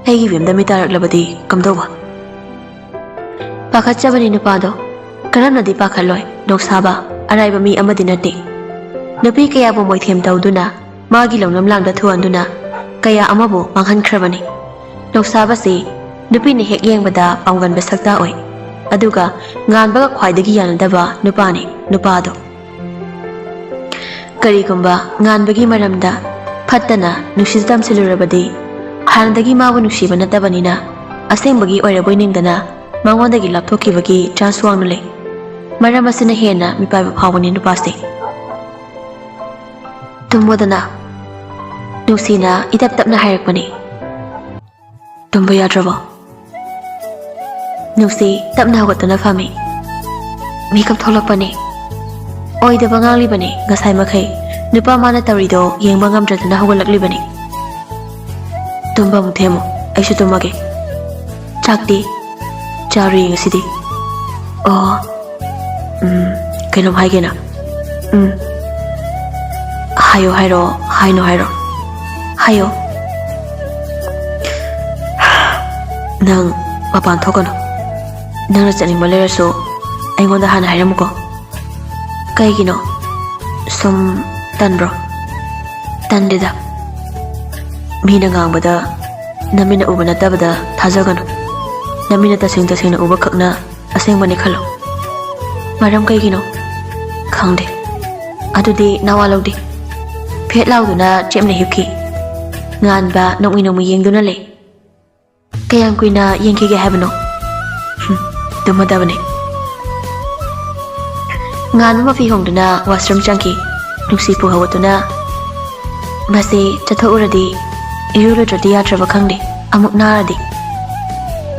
ꯑꯩꯒꯤ ꯕꯦꯝꯗ ꯃꯤ ꯇꯥꯔꯛꯂꯕꯗꯤ ꯀꯝꯗꯧꯕ?" ꯄꯥꯈꯠꯆꯕꯅꯤ ꯅꯨꯄꯥꯗꯣ꯫ ꯀꯔꯝꯅꯗꯤ ꯄꯥꯈꯠꯂꯣꯏ? ꯅꯣꯛꯁꯥꯕ ꯑꯔꯥꯏꯕ ꯃꯤ ꯑꯃꯗꯤ ꯅꯠꯇꯦ꯫ ꯅꯨꯄꯤ ꯀꯌꯥꯕꯨ ꯃꯣꯏꯊꯦꯝ ꯇꯧꯗꯨꯅ, ꯃꯥꯒꯤ ꯂꯧꯅꯝ ꯂꯥꯡꯗ ꯊꯨꯍꯟꯗꯨꯅ ꯀꯌꯥ ꯑꯃꯕꯨ ꯃꯥꯡꯍꯟꯈ꯭ꯔꯕꯅꯤ꯫ ꯅꯣꯛꯁꯥꯕꯁꯤ ꯅꯨꯄꯤꯅ ꯍꯦꯛ ꯌꯦꯡꯕꯗ ꯄꯥꯝꯒꯟꯕ ꯁꯛꯇ ꯑꯣꯏ꯫ ꯑꯗꯨꯒ ꯉꯥꯟꯕꯒ ꯈ꯭ꯋꯥꯏꯗꯒꯤ ꯌꯥꯅꯗꯕ ꯅꯨꯄꯥꯅꯤ ꯅꯨꯄꯥꯗꯣ꯫ ꯀꯔꯤꯒꯨꯝꯕ ꯉꯥꯟꯕꯒꯤ ꯃꯔꯝꯗ ꯐꯠꯇꯅ ꯅꯨꯡꯁꯤꯖ ꯇꯝꯁꯤꯜꯂꯨꯔꯕꯗꯤ, ꯍꯥꯟꯅꯗꯒꯤ ꯃꯥꯕꯨ ꯅꯨꯡꯁꯤꯕ ꯅꯠꯇꯕꯅꯤꯅ, ꯑꯁꯦꯡꯕꯒꯤ ꯑꯣꯏꯔꯕꯣꯏ ꯅꯤꯡꯗꯅ ꯃꯉꯣꯟꯗꯒꯤ ꯂꯥꯞꯊꯣꯛꯈꯤꯕꯒꯤ ꯆꯥꯟꯁ ꯋꯥꯡꯅ ꯂꯩ꯫ ꯃꯔꯝ ꯑꯁꯤꯅ ꯍꯦꯟꯅ ꯃꯤꯄꯥꯏꯕ ꯐꯥꯎꯕꯅꯤ ꯅꯨꯄꯥꯁꯦ꯫ "ꯇꯨꯝꯃꯣꯗꯅ꯫" ꯅꯨꯡꯁꯤꯅ ꯏꯇꯞ ꯇꯞꯅ ꯍꯥꯏꯔꯛꯄꯅꯤ꯫ "ꯇꯨꯝꯕ ꯌꯥꯗ꯭ꯔꯕꯣ?" ꯅꯨꯡꯁꯤ ꯇꯞꯅ ꯍꯧꯒꯠꯇꯨꯅ ꯐꯝꯃꯤ꯫ ꯃꯤꯀꯞ ꯊꯣꯛꯂꯛꯄꯅꯤ꯫ ꯑꯣꯏꯗꯕ ꯉꯥꯡꯂꯤꯕꯅꯤ ꯉꯁꯥꯏ ꯃꯈꯩ꯫ ꯅꯨꯄꯥ ꯃꯥꯅ ꯇꯧꯔꯤꯗꯣ ꯌꯦꯡꯕ ꯉꯝꯗ꯭ꯔꯗꯅ ꯍꯧꯒꯠꯂꯛꯂꯤꯕꯅꯤ꯫ "ꯇꯨꯝꯕ ꯑꯃꯨꯛ ꯊꯦꯝꯃꯨ, ꯑꯩꯁꯨ ꯇꯨꯝꯃꯒꯦ꯫" "ꯆꯥꯛꯇꯤ?" "ꯆꯥꯔꯨꯏ ꯉꯁꯤꯗꯤ꯫" "ꯑꯣ, ꯎꯝ, ꯀꯩꯅꯣꯝ ꯍꯥꯏꯒꯦꯅ꯫" "ꯎꯝ, ꯍꯥꯏꯌꯣ ꯍꯥꯏꯔꯣ, ꯍꯥꯏꯅꯣ ꯍꯥꯏꯔꯣ, ꯍꯥꯏꯌꯣ꯫" "ꯅꯪ ꯃꯄꯥꯟ ꯊꯣꯛꯀꯅꯨ꯫ ꯅꯪꯅ ꯆꯠꯅꯤꯡꯕ ꯂꯩꯔꯁꯨ ꯑꯩꯉꯣꯟꯗ ꯍꯥꯟꯅ ꯍꯥꯏꯔꯝꯃꯨꯀꯣ꯫" "ꯀꯩꯒꯤꯅꯣ? ꯁꯨꯝ ꯇꯟꯕ꯭ꯔꯣ?" "ꯇꯟꯗꯦꯗ꯫ ꯃꯤꯅ ꯉꯥꯡꯕꯗ ꯅꯃꯤꯠꯅ ꯎꯕ ꯅꯠꯇꯕꯗ ꯊꯥꯖꯒꯅꯨ꯫ ꯅꯃꯤꯠꯅ ꯇꯁꯦꯡ ꯇꯁꯦꯡꯅ ꯎꯕ ꯈꯛꯅ ꯑꯁꯦꯡꯕꯅꯤ ꯈꯜꯂꯣ꯫" "ꯃꯔꯝ ꯀꯩꯒꯤꯅꯣ?" "ꯈꯪꯗꯦ꯫" "ꯑꯗꯨꯗꯤ ꯅꯋꯥ ꯂꯧꯗꯦ꯫" ꯐꯦꯠ ꯂꯥꯎꯗꯨꯅ ꯆꯦꯞꯅ ꯍꯤꯞꯈꯤ꯫ ꯉꯥꯟꯕ ꯅꯣꯡꯃꯩ ꯅꯣꯡꯃꯩ ꯌꯦꯡꯗꯨꯅ ꯂꯩ꯫ "ꯀꯌꯥꯝ ꯀꯨꯏꯅ ꯌꯦꯡꯈꯤꯒꯦ ꯍꯥꯏꯕꯅꯣ?" "ꯍꯨꯝ, ꯇꯨꯝꯃꯗꯕꯅꯤ꯫" ꯉꯥꯟꯕ ꯃꯐꯤ ꯍꯣꯡꯗꯨꯅ ꯋꯥꯁꯔꯨꯝ ꯆꯪꯈꯤ꯫ ꯅꯨꯡꯁꯤꯄꯨ ꯍꯧꯒꯠꯇꯨꯅ, "ꯃꯁꯤ ꯆꯠꯊꯣꯛꯎꯔꯗꯤ, ꯏꯔꯨ ꯂꯨꯗ꯭ꯔꯗꯤ ꯌꯥꯗ꯭ꯔꯕ ꯈꯪꯗꯦ, ꯑꯃꯨꯛ ꯅꯥꯔꯗꯤ꯫"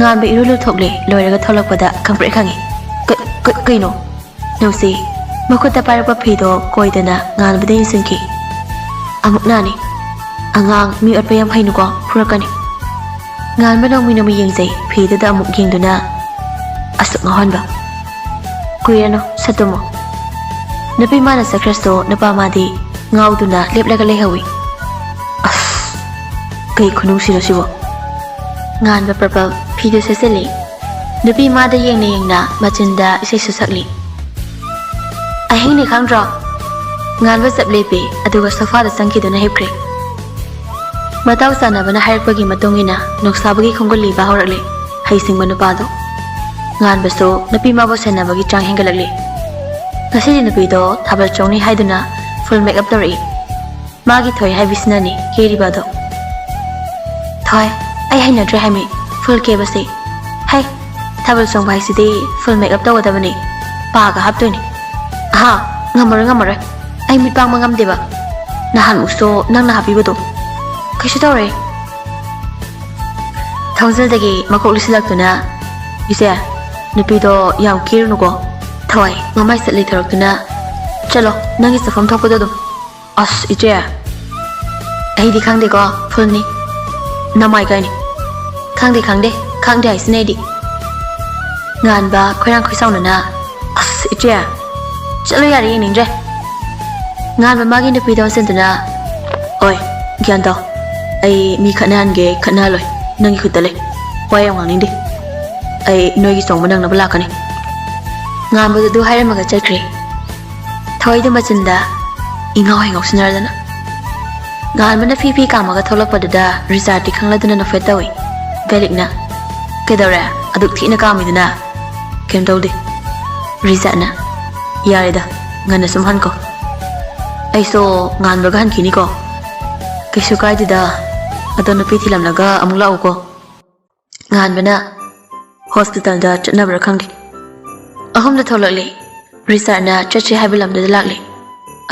ꯉꯥꯟꯕ ꯏꯔꯨ ꯂꯨꯊꯣꯛꯂꯦ꯫ ꯂꯣꯏꯔꯒ ꯊꯣꯛꯂꯛꯄꯗ ꯈꯪꯄ꯭ꯔꯦꯛ ꯈꯪꯉꯤ꯫ "ꯀ-, ꯀ-, ꯀꯩꯅꯣ?" ꯅꯨꯡꯁꯤ ꯃꯈꯨꯠꯇ ꯄꯥꯏꯔꯛꯄ ꯐꯤꯗꯣ ꯀꯣꯏꯗꯅ ꯉꯥꯟꯕꯗ ꯌꯦꯡꯁꯤꯟꯈꯤ꯫ "ꯑꯃꯨꯛ ꯅꯥꯅꯤ꯫" ꯑꯉꯥꯡ ꯃꯤ ꯑꯣꯠꯄ ꯌꯥꯝ ꯍꯩꯅꯨꯀꯣ, ꯐꯨꯔꯛꯀꯅꯤ꯫ ꯉꯥꯟꯕ ꯅꯣꯡꯃꯩ ꯅꯣꯡꯃꯩ ꯌꯦꯡꯖꯩ, ꯐꯤꯗꯨꯗ ꯑꯃꯨꯛ ꯌꯦꯡꯗꯨꯅ ꯑꯁꯨꯛ ꯉꯥꯎꯍꯟꯕ꯫ ꯀꯨꯏꯔꯅꯨ, ꯁꯠꯇꯨꯝꯃꯣ꯫ ꯅꯨꯄꯤ ꯃꯥꯅ ꯆꯠꯈ꯭ꯔꯁꯨ ꯅꯨꯄꯥ ꯃꯥꯗꯤ ꯉꯥꯎꯗꯨꯅ ꯂꯦꯞꯂꯒ ꯂꯩꯍꯧꯏ꯫ ꯑꯁ, ꯀꯩ ꯈꯨꯅꯨꯡꯁꯤꯅꯣ ꯁꯤꯕꯣ? ꯉꯥꯟꯕ purple ꯐꯤꯗꯨ ꯁꯦꯠꯆꯜꯂꯤ꯫ ꯅꯨꯄꯤ ꯃꯥꯗ ꯌꯦꯡꯅ ꯌꯦꯡꯅ ꯃꯆꯤꯟꯗ ꯏꯁꯩꯁꯨ ꯁꯛꯂꯤ꯫ ꯑꯍꯤꯡꯅꯤ ꯈꯪꯗ꯭ꯔꯣ? ꯉꯥꯟꯕ ꯆꯞ ꯂꯦꯞꯄꯤ, ꯑꯗꯨꯒ sofaꯗ ꯆꯪꯈꯤꯗꯨꯅ ꯍꯤꯞꯈ꯭ꯔꯦ꯫ ꯃꯇꯥꯎ ꯆꯥꯟꯅꯕꯅ ꯍꯥꯏꯔꯛꯄꯒꯤ ꯃꯇꯨꯡ ꯏꯟꯅ ꯅꯣꯡꯁꯥꯕꯒꯤ ꯈꯣꯡꯒꯨꯜ ꯂꯤꯕ ꯍꯧꯔꯛꯂꯦ ꯍꯩꯁꯤꯡꯕ ꯅꯨꯄꯥꯗꯣ꯫ ꯉꯥꯟꯕꯁꯨ ꯅꯨꯄꯤ ꯃꯥꯕꯨ ꯁꯦꯟꯅꯕꯒꯤ ꯆꯥꯡ ꯍꯦꯟꯒꯠꯂꯛꯂꯤ꯫ ꯉꯁꯤꯗꯤ ꯅꯨꯄꯤꯗꯣ ꯊꯥꯕꯜ ꯆꯣꯡꯅꯤ ꯍꯥꯏꯗꯨꯅ full makeup ꯇꯧꯔꯛꯏ꯫ ꯃꯥꯒꯤ ꯊꯣꯏ ꯍꯥꯏꯕꯤꯁꯤꯅꯅꯤ ꯀꯦꯔꯤꯕ ꯑꯗꯣ꯫ ꯊꯣꯏ, ꯑꯩ ꯍꯩꯅꯗ꯭ꯔꯦ ꯍꯥꯏꯃꯤ full ꯀꯦꯕꯁꯦ꯫ ꯍꯩ, ꯊꯥꯕꯜ ꯆꯣꯡꯕ ꯍꯥꯏꯁꯤꯗꯤ full makeup ꯇꯧꯒꯗꯕꯅꯤ꯫ ꯄꯥꯒ ꯍꯥꯞꯇꯣꯏꯅꯤ꯫ ꯑꯍꯥ, ꯉꯝꯃꯔꯣꯏ, ꯉꯝꯃꯔꯣꯏ꯫ ꯑꯩ ꯃꯤꯠ ꯄꯥꯡꯕ ꯉꯝꯗꯦꯕ꯫ ꯅꯍꯥꯟꯃꯨꯛꯁꯨ ꯅꯪꯅ ꯍꯥꯞꯄꯤꯕꯗꯣ꯫ ꯀꯩꯁꯨ ꯇꯧꯔꯣꯏ꯫ ꯊꯣꯡꯖꯤꯜꯗꯒꯤ ꯃꯀꯣꯛ ꯂꯤꯁꯤꯜꯂꯛꯇꯨꯅ, "ꯏꯆꯦ, ꯅꯨꯄꯤꯗꯣ ꯌꯥꯝ ꯀꯦꯔꯨꯅꯨꯀꯣ꯫ ꯊꯋꯥꯏ ꯃꯃꯥꯏ ꯆꯠ ꯂꯩꯊꯣꯔꯛꯇꯨꯅ, ꯆꯠꯂꯣ, ꯅꯪꯒꯤ ꯆꯠꯐꯝ ꯊꯣꯛꯄꯗꯣ ꯑꯗꯨꯝ꯫" "ꯑꯁ, ꯏꯆꯦ, ꯑꯩꯗꯤ ꯈꯪꯗꯦꯀꯣ, fullꯅꯤ꯫" "ꯅꯃꯥꯏ ꯀꯥꯏꯅꯤ꯫" "ꯈꯪꯗꯦ, ꯈꯪꯗꯦ, ꯈꯪꯗꯦ ꯍꯥꯏꯁꯤꯅꯦ ꯑꯩꯗꯤ꯫" ꯉꯥꯟꯕ ꯈꯣꯏꯔꯥꯡ ꯈꯣꯏꯁꯥꯎꯅꯅ, "ꯑꯁ, ꯏꯆꯦ, ꯆꯠꯂꯣ ꯌꯥꯔꯦ, ꯌꯦꯡꯅꯤꯡꯗ꯭ꯔꯦ꯫" ꯉꯥꯟꯕ ꯃꯥꯒꯤ ꯅꯨꯄꯤꯗ ꯑꯣꯟꯁꯤꯟꯗꯨꯅ, "ꯑꯣꯏ, ꯒ꯭ꯌꯥꯟ ꯇꯥꯎ꯫ ꯑꯩ ꯃꯤ ꯈꯠꯅꯍꯟꯒꯦ ꯈꯠꯅꯍꯜꯂꯣꯏ, ꯅꯪꯒꯤ ꯈꯨꯠꯇ ꯂꯩ꯫ ꯋꯥ ꯌꯥꯝ ꯉꯥꯡꯅꯤꯡꯗꯦ꯫ ꯑꯩ ꯅꯣꯏꯒꯤ ꯆꯣꯡꯕ ꯅꯪꯅꯕ ꯂꯥꯛꯀꯅꯤ꯫" ꯉꯥꯟꯕꯗꯨ ꯑꯗꯨ ꯍꯥꯏꯔꯝꯃꯒ ꯆꯠꯈ꯭ꯔꯦ꯫ ꯊꯋꯥꯏꯗꯨ ꯃꯆꯤꯟꯗ ꯏꯉꯥꯎ ꯍꯦꯛ ꯉꯥꯎꯁꯤꯟꯅꯔꯗꯅ꯫ ꯉꯥꯟꯕꯅ ꯐꯤ ꯐꯤ ꯀꯥꯝꯃꯒ ꯊꯣꯛꯂꯛꯄꯗꯨꯗ ꯔꯤꯆꯥꯔꯗꯇꯤ ꯈꯪꯂꯗꯨꯅ ꯅꯣꯛꯐꯦꯠ ꯇꯧꯏ꯫ ꯕꯦꯂꯤꯛꯅ, "ꯀꯩꯗꯧꯔꯦ? ꯑꯗꯨꯛ ꯊꯤꯅ ꯀꯥꯝꯃꯤꯗꯨꯅ?" "ꯀꯩꯝ ꯇꯧꯗꯦ꯫" ꯔꯤꯆꯥꯔꯗꯅ, "ꯌꯥꯔꯦꯗ, ꯉꯟꯅ ꯁꯨꯝ ꯍꯟꯈꯣ꯫ ꯑꯩꯁꯨ ꯉꯥꯟꯕꯒ ꯍꯟꯈꯤꯅꯤꯀꯣ꯫" "ꯀꯩꯁꯨ ꯀꯥꯏꯗꯦꯗ, ꯑꯗꯣ ꯅꯨꯄꯤ ꯊꯤꯜꯂꯝꯂꯒ ꯑꯃꯨꯛ ꯂꯥꯛꯎꯀꯣ꯫" ꯉꯥꯟꯕꯅ ꯍꯣꯁꯄꯤꯇꯥꯜꯗ ꯆꯠꯅꯕ꯭ꯔꯥ ꯈꯪꯗꯦ꯫ ꯑꯍꯨꯝꯗ ꯊꯣꯛꯂꯛꯂꯦ꯫ ꯔꯤꯆꯥꯔꯗꯅ ꯆꯠꯁꯦ ꯍꯥꯏꯕ ꯂꯝꯗꯨꯗ ꯂꯥꯛꯂꯦ꯫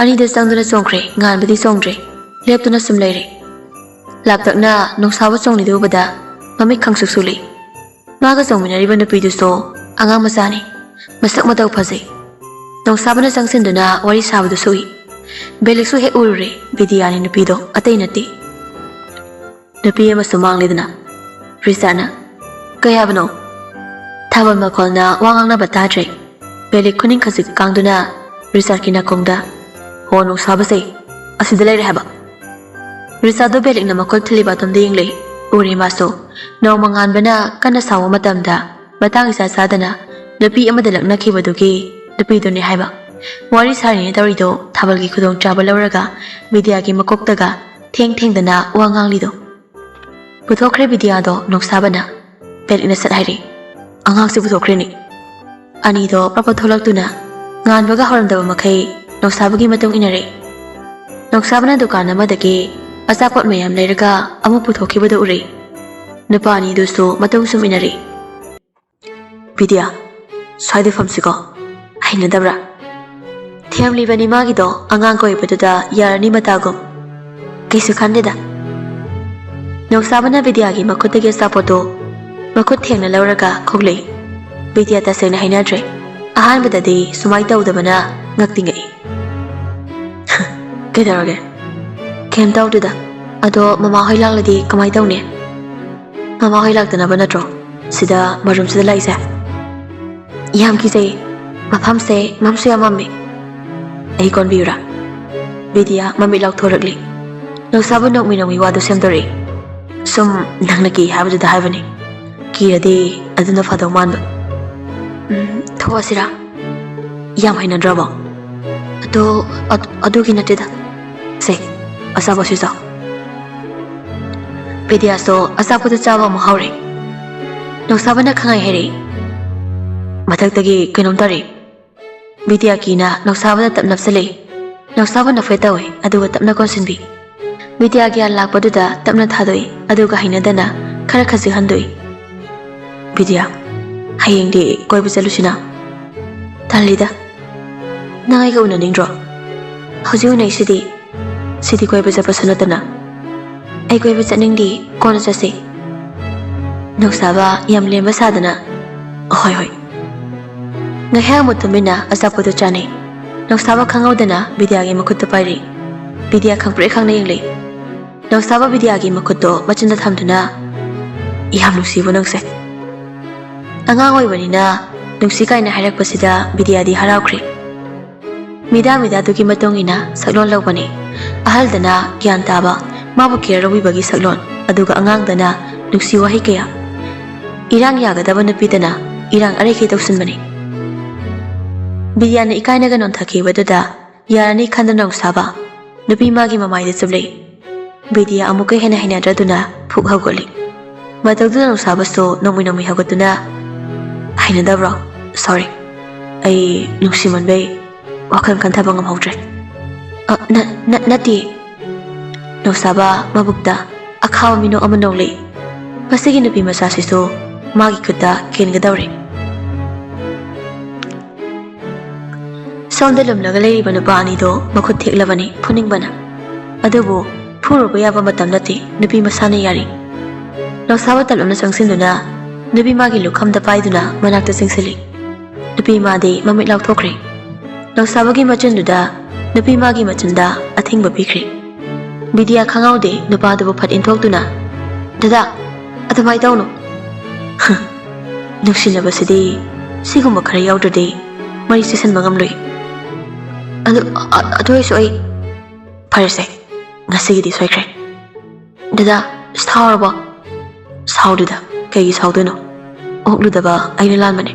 ꯑꯅꯤꯗ ꯆꯪꯗꯨꯅ ꯆꯣꯡꯈ꯭ꯔꯦ, ꯉꯥꯟꯕꯗꯤ ꯆꯣꯡꯗ꯭ꯔꯦ, ꯂꯦꯞꯇꯨꯅ ꯁꯨꯝ ꯂꯩꯔꯦ꯫ ꯂꯥꯞꯇꯛꯅ ꯅꯣꯡꯁꯥꯕ ꯆꯣꯡꯂꯤꯗꯨ ꯎꯕꯗ ꯃꯃꯤꯠ ꯈꯪꯁꯨꯛ ꯁꯨꯛꯂꯤ꯫ ꯃꯥꯒ ꯆꯣꯡꯃꯤꯟꯅꯔꯤꯕ ꯅꯨꯄꯤꯗꯨꯁꯨ ꯑꯉꯥꯡ ꯃꯆꯥꯅꯤ, ꯃꯁꯛ ꯃꯇꯧ ꯐꯖꯩ꯫ ꯅꯣꯡꯁꯥꯕꯅ ꯆꯪꯁꯤꯟꯗꯨꯅ ꯋꯥꯔꯤ ꯁꯥꯕꯗꯨꯁꯨ ꯎꯏ꯫ ꯕꯦꯂꯤꯛꯁꯨ ꯍꯦꯛ ꯎꯔꯨꯔꯦ, ꯕꯤꯗꯤꯌꯥꯅꯤ ꯅꯨꯄꯤꯗꯣ, ꯑꯇꯩ ꯅꯠꯇꯦ꯫ ꯅꯨꯄꯤ ꯑꯃꯁꯨ ꯃꯥꯡꯂꯦꯗꯅ꯫ ꯔꯤꯆꯥꯔꯗꯅ, "ꯀꯩ ꯍꯥꯏꯕꯅꯣ?" ꯊꯥꯕꯜ ꯃꯈꯣꯜꯅ ꯋꯥ ꯉꯥꯡꯅꯕ ꯇꯥꯗ꯭ꯔꯦ꯫ ꯕꯦꯂꯤꯛ ꯈꯨꯅꯤꯡ ꯈꯖꯤꯛ ꯀꯥꯡꯗꯨꯅ ꯔꯤꯆꯥꯔꯗꯀꯤ ꯅꯥꯀꯣꯡꯗ, "ꯍꯣ, ꯅꯣꯡꯁꯥꯕꯁꯦ, ꯑꯁꯤꯗ ꯂꯩꯔꯦ ꯍꯥꯏꯕ?" ꯔꯤꯆꯥꯔꯗꯗꯣ ꯕꯦꯂꯤꯛꯅ ꯃꯈꯨꯠ ꯊꯤꯜꯂꯤꯕ ꯑꯗꯣꯝꯗ ꯌꯦꯡꯂꯦ꯫ ꯎꯔꯦ ꯃꯥꯁꯨ꯫ ꯅꯣꯡꯃꯉꯥꯟꯕꯅ ꯀꯟꯅ ꯁꯥꯎꯕ ꯃꯇꯝꯗ ꯃꯇꯥꯡ ꯏꯆꯥ ꯆꯥꯗꯅ ꯅꯨꯄꯤ ꯑꯃꯗ ꯂꯛꯅꯈꯤꯕꯗꯨꯒꯤ ꯅꯨꯄꯤꯗꯨꯅꯤ ꯍꯥꯏꯕ꯫ ꯋꯥꯔꯤ ꯁꯥꯔꯤꯅꯦ ꯇꯧꯔꯤꯗꯣ ꯊꯥꯕꯜꯒꯤ ꯈꯨꯗꯣꯡꯆꯥꯕ ꯂꯧꯔꯒ ꯕꯤꯗ꯭ꯌꯥꯒꯤ ꯃꯀꯣꯛꯇꯒ ꯊꯦꯡ ꯊꯦꯡꯗꯅ ꯋꯥ ꯉꯥꯡꯂꯤꯗꯣ꯫ ꯄꯨꯊꯣꯛꯈ꯭ꯔꯦ ꯕꯤꯗ꯭ꯌꯥꯗꯣ ꯅꯣꯡꯁꯥꯕꯅ꯫ ꯕꯦꯂꯤꯛꯅ ꯁꯠ ꯍꯥꯏꯔꯦ, "ꯑꯉꯥꯡꯁꯦ ꯄꯨꯊꯣꯛꯈ꯭ꯔꯦꯅꯦ!" ꯑꯅꯤꯗꯣ ꯄ꯭ꯔꯞ ꯄ꯭ꯔꯞ ꯊꯣꯛꯂꯛꯇꯨꯅ ꯉꯥꯟꯕꯒ ꯍꯧꯔꯝꯗꯕ ꯃꯈꯩ ꯅꯣꯡꯁꯥꯕꯒꯤ ꯃꯇꯨꯡ ꯏꯟꯅꯔꯦ꯫ ꯅꯣꯡꯁꯥꯕꯅ ꯗꯨꯀꯥꯟ ꯑꯃꯗꯒꯤ ꯑꯆꯥꯄꯣꯠ ꯃꯌꯥꯝ ꯂꯩꯔꯒ ꯑꯃꯨꯛ ꯄꯨꯊꯣꯛꯈꯤꯕꯗꯨ ꯎꯔꯦ꯫ ꯅꯨꯄꯥ ꯑꯅꯤꯗꯨꯁꯨ ꯃꯇꯨꯡ ꯁꯨꯝ ꯏꯟꯅꯔꯦ꯫ "ꯕꯤꯗ꯭ꯌꯥ, ꯁ꯭ꯋꯥꯏꯗ ꯐꯝꯁꯤꯀꯣ꯫ ꯍꯩꯅꯗꯕ꯭ꯔꯥ?" ꯊꯦꯝꯂꯤꯕꯅꯤ ꯃꯥꯒꯤꯗꯣ ꯑꯉꯥꯡ ꯀꯣꯏꯕꯗꯨꯗ ꯌꯥꯔꯅꯤ ꯃꯇꯥꯒꯨꯝ꯫ "ꯀꯩꯁꯨ ꯈꯟꯗꯦꯗ꯫" ꯅꯣꯡꯁꯥꯕꯅ ꯕꯤꯗ꯭ꯌꯥꯒꯤ ꯃꯈꯨꯠꯇꯒꯤ ꯑꯆꯥꯄꯣꯠꯇꯣ ꯃꯈꯨꯠ ꯊꯦꯡꯅ ꯂꯧꯔꯒ ꯈꯣꯛꯂꯛꯏ꯫ ꯕꯤꯗ꯭ꯌꯥ ꯇꯁꯦꯡꯅ ꯍꯩꯅꯗ꯭ꯔꯦ꯫ ꯑꯍꯥꯟꯕꯗꯗꯤ ꯁꯨꯃꯥꯏ ꯇꯧꯗꯕꯅ ꯉꯛꯇꯤ ꯉꯛꯏ꯫ "ꯀꯩꯗꯧꯔꯒꯦ?" "ꯀꯩꯝ ꯇꯧꯗꯦꯗ꯫ ꯑꯗꯣ ꯃꯃꯥ ꯍꯣꯏ ꯂꯥꯛꯂꯗꯤ ꯀꯃꯥꯏ ꯇꯧꯅꯤ?" "ꯃꯃꯥ ꯍꯣꯏ ꯂꯥꯛꯇꯅꯕ ꯅꯠꯇ꯭ꯔꯣ ꯁꯤꯗ ꯃꯔꯨꯝꯁꯤꯗ ꯂꯥꯛꯏꯁꯦ?" "ꯌꯥꯝ ꯀꯤꯖꯩ꯫ ꯃꯐꯝꯁꯦ ꯃꯝꯁꯨ ꯌꯥꯝ ꯃꯝꯃꯤ꯫ ꯑꯩ ꯀꯣꯟꯕꯤꯌꯨꯔꯥ?" ꯕꯤꯗ꯭ꯌꯥ ꯃꯃꯤꯠ ꯂꯥꯎꯊꯣꯔꯛꯂꯤ꯫ ꯅꯣꯡꯁꯥꯕ ꯅꯣꯛꯃꯤ ꯅꯣꯛꯃꯤ ꯋꯥꯗꯨ ꯁꯦꯝꯗꯣꯔꯛꯏ꯫ "ꯁꯨꯝ ꯅꯪꯅ ꯀꯤ ꯍꯥꯏꯕꯗꯨꯗ ꯍꯥꯏꯕꯅꯤ꯫ ꯀꯤꯔꯗꯤ ꯑꯗꯨꯅ ꯐꯗꯧ ꯃꯥꯟꯕ꯫" "ꯎꯝ, ꯊꯣꯛꯑꯁꯤꯔꯥ? ꯌꯥꯝ ꯍꯩꯅꯗ꯭ꯔꯕꯣ?" "ꯑꯗꯣ, ꯑꯗꯨ, ꯑꯗꯨꯒꯤ ꯅꯠꯇꯦꯗ꯫ ꯁꯦ, ꯑꯆꯥꯄꯣꯠꯁꯤ ꯆꯥꯎ꯫" ꯕꯤꯗ꯭ꯌꯥꯁꯨ ꯑꯆꯥꯄꯣꯠꯇꯨ ꯆꯥꯕ ꯑꯃꯨꯛ ꯍꯧꯔꯦ꯫ ꯅꯣꯡꯁꯥꯕꯅ ꯈꯪꯍꯥꯏ ꯍꯥꯏꯔꯛꯏ꯫ ꯃꯊꯛꯇꯒꯤ ꯀꯩꯅꯣꯝ ꯇꯥꯔꯛꯏ꯫ ꯕꯤꯗ꯭ꯌꯥ ꯀꯤꯅ ꯅꯣꯡꯁꯥꯕꯗ ꯇꯞ ꯅꯞꯁꯤꯜꯂꯛꯏ꯫ ꯅꯣꯡꯁꯥꯕ ꯅꯣꯛꯐꯦꯠ ꯇꯧꯏ, ꯑꯗꯨꯒ ꯇꯞꯅ ꯀꯣꯟꯁꯤꯟꯕꯤ꯫ ꯕꯤꯗ꯭ꯌꯥ ꯒ꯭ꯌꯥꯟ ꯂꯥꯛꯄꯗꯨꯗ ꯇꯞꯅ ꯊꯥꯗꯣꯛꯏ, ꯑꯗꯨꯒ ꯍꯩꯅꯗꯅ ꯈꯔ ꯈꯖꯤꯛ ꯍꯟꯗꯣꯛꯏ꯫ "ꯕꯤꯗ꯭ꯌꯥ, ꯍꯌꯦꯡꯗꯤ ꯀꯣꯏꯕ ꯆꯠꯂꯨꯁꯤꯅ?" "ꯇꯜꯂꯤꯗ꯫ ꯅꯪ ꯑꯩꯒ ꯎꯅꯅꯤꯡꯗ꯭ꯔꯣ? ꯍꯧꯖꯤꯛ ꯎꯅꯩꯁꯤꯗꯤ꯫ ꯁꯤꯗꯤ ꯀꯣꯏꯕ ꯆꯠꯄꯁꯨ ꯅꯠꯇꯅ꯫" "ꯑꯩ ꯀꯣꯏꯕ ꯆꯠꯅꯤꯡꯗꯦ, ꯀꯣꯟꯅ ꯆꯠꯁꯤ꯫" ꯅꯣꯡꯁꯥꯕ ꯌꯥꯝ ꯂꯦꯝꯕ ꯁꯥꯗꯅ, "ꯍꯣꯏ, ꯍꯣꯏ꯫" ꯉꯥꯏꯍꯥꯛ ꯑꯃꯨꯛ ꯇꯨꯃꯤꯟꯅ ꯑꯆꯥꯄꯣꯠꯇꯨ ꯆꯥꯅꯩ꯫ ꯅꯣꯡꯁꯥꯕ ꯈꯪꯍꯧꯗꯅ ꯕꯤꯗ꯭ꯌꯥꯒꯤ ꯃꯈꯨꯠꯇꯨ ꯄꯥꯏꯔꯤ꯫ ꯕꯤꯗ꯭ꯌꯥ ꯈꯪꯄ꯭ꯔꯦꯛ ꯈꯪꯅ ꯌꯦꯡꯂꯤ꯫ ꯅꯧꯁꯥꯕ ꯕꯤꯗ꯭ꯌꯥꯒꯤ ꯃꯈꯨꯠꯇꯣ ꯃꯆꯤꯟꯗ ꯊꯝꯗꯨꯅ, "ꯌꯥꯝ ꯅꯨꯡꯁꯤꯕꯣ ꯅꯪꯁꯦ"꯫ ꯑꯉꯥꯡ ꯑꯣꯏꯕꯅꯤꯅ ꯅꯨꯡꯁꯤ ꯀꯥꯏꯅ ꯍꯥꯏꯔꯛꯄꯁꯤꯗ ꯕꯤꯗ꯭ꯌꯥꯗꯤ ꯍꯔꯥꯎꯈ꯭ꯔꯦ꯫ ꯃꯤꯗꯥ ꯃꯤꯗꯥꯗꯨꯒꯤ ꯃꯇꯨꯡ ꯏꯟꯅ ꯁꯛꯂꯣꯟ ꯂꯧꯕꯅꯤ꯫ ꯑꯍꯜꯗꯅ ꯒ꯭ꯌꯥꯟ ꯇꯥꯕ, ꯃꯥꯕꯨ ꯀꯦꯌꯔ ꯂꯧꯕꯤꯕꯒꯤ ꯁꯛꯂꯣꯟ, ꯑꯗꯨꯒ ꯑꯉꯥꯡꯗꯅ ꯅꯨꯡꯁꯤ ꯋꯥꯍꯩ ꯀꯌꯥ꯫ ꯏꯔꯥꯡ ꯌꯥꯒꯗꯕ ꯅꯨꯄꯤꯗꯅ ꯏꯔꯥꯡ ꯑꯔꯩꯈꯩ ꯇꯧꯁꯤꯟꯕꯅꯤ꯫ ꯕꯤꯗ꯭ꯌꯥꯅ ꯏꯀꯥꯏꯅꯒ ꯅꯣꯟꯊꯈꯤꯕꯗꯨꯗ ꯌꯥꯔꯅꯤ ꯈꯟꯗꯨꯅ ꯅꯧꯁꯥꯕ ꯅꯨꯄꯤ ꯃꯥꯒꯤ ꯃꯃꯥꯏꯗ ꯆꯨꯞꯂꯛꯏ꯫ ꯕꯤꯗ꯭ꯌꯥ ꯑꯃꯨꯛꯀ ꯍꯦꯟꯅ ꯍꯩꯅꯗ꯭ꯔꯗꯨꯅ ꯐꯨꯛ ꯍꯧꯒꯠꯂꯤ꯫ ꯃꯇꯧꯗꯨꯗ ꯅꯧꯁꯥꯕꯁꯨ ꯅꯣꯡꯃꯩ ꯅꯣꯡꯃꯩ ꯍꯧꯒꯠꯇꯨꯅ, "ꯍꯩꯅꯗꯕ꯭ꯔꯣ? ꯁꯣꯔꯤ, ꯑꯩ ꯅꯨꯡꯁꯤꯃꯟꯕꯩ ꯋꯥꯈꯜ ꯈꯟꯊꯕ ꯉꯝꯍꯧꯗ꯭ꯔꯦ"꯫ "ꯑ, ꯅ-, ꯅ-, ꯅꯠꯇꯦ"꯫ ꯅꯧꯁꯥꯕ ꯃꯕꯨꯛꯇ ꯑꯈꯥꯕ ꯃꯤꯅꯣꯛ ꯑꯃ ꯅꯣꯛꯂꯛꯏ꯫ ꯃꯁꯤꯒꯤ ꯅꯨꯄꯤ ꯃꯆꯥꯁꯤꯁꯨ ꯃꯥꯒꯤ ꯈꯨꯠꯇ ꯀꯦꯟꯒꯗꯧꯔꯦ꯫ ꯁꯣꯝꯗ ꯂꯨꯝꯂꯒ ꯂꯩꯔꯤꯕ ꯅꯨꯄꯥ ꯑꯅꯤꯗꯣ ꯃꯈꯨꯠ ꯊꯦꯛꯂꯕꯅꯤ ꯐꯨꯅꯤꯡꯕꯅ꯫ ꯑꯗꯨꯕꯨ ꯐꯨꯔꯨꯕ ꯌꯥꯕ ꯃꯇꯝ ꯅꯠꯇꯦ, ꯅꯨꯄꯤ ꯃꯁꯥꯅ ꯌꯥꯔꯤ꯫ ꯅꯧꯁꯥꯕ ꯇꯞꯂꯞꯅ ꯆꯪꯁꯤꯟꯗꯨꯅ ꯅꯨꯄꯤ ꯃꯥꯒꯤ ꯂꯨꯈꯝꯗ ꯄꯥꯏꯗꯨꯅ ꯃꯅꯥꯛꯇ ꯆꯪꯁꯤꯜꯂꯤ꯫ ꯅꯨꯄꯤ ꯃꯥꯗꯤ ꯃꯃꯤꯠ ꯂꯥꯎꯊꯣꯛꯈ꯭ꯔꯦ꯫ ꯅꯧꯁꯥꯕꯒꯤ ꯃꯆꯤꯟꯗꯨꯗ ꯅꯨꯄꯤ ꯃꯥꯒꯤ ꯃꯆꯤꯟꯗ ꯑꯊꯤꯡꯕ ꯄꯤꯈ꯭ꯔꯦ꯫ ꯕꯤꯗ꯭ꯌꯥ ꯈꯪꯍꯧꯗꯦ ꯅꯨꯄꯥꯗꯨꯕꯨ ꯐꯠ ꯏꯟꯊꯣꯛꯇꯨꯅ, "ꯗꯗꯥ, ꯑꯗꯨꯃꯥꯏ ꯇꯧꯅꯨ"꯫ "ꯅꯨꯡꯁꯤꯅꯕꯁꯤꯗꯤ ꯁꯤꯒꯨꯝꯕ ꯈꯔ ꯌꯥꯎꯗ꯭ꯔꯗꯤ ꯃꯔꯤ ꯆꯦꯁꯟꯕ ꯉꯝꯂꯣꯏ꯫ ꯑꯗꯨ, ꯑ-, ꯑꯗꯨ ꯑꯣꯏꯔꯁꯨ ꯑꯩ"꯫ "ꯐꯔꯦꯁꯦ, ꯉꯁꯤꯒꯤꯗꯤ ꯁꯣꯏꯈ꯭ꯔꯦ"꯫ "ꯗꯗꯥ, ꯁꯥꯎꯔꯕꯣ?" "ꯁꯥꯎꯗꯦꯗ, ꯀꯩꯒꯤ ꯁꯥꯎꯗꯣꯏꯅꯣ? ꯑꯣꯛꯂꯨꯗꯕ ꯑꯩꯅ ꯂꯥꯟꯕꯅꯦ꯫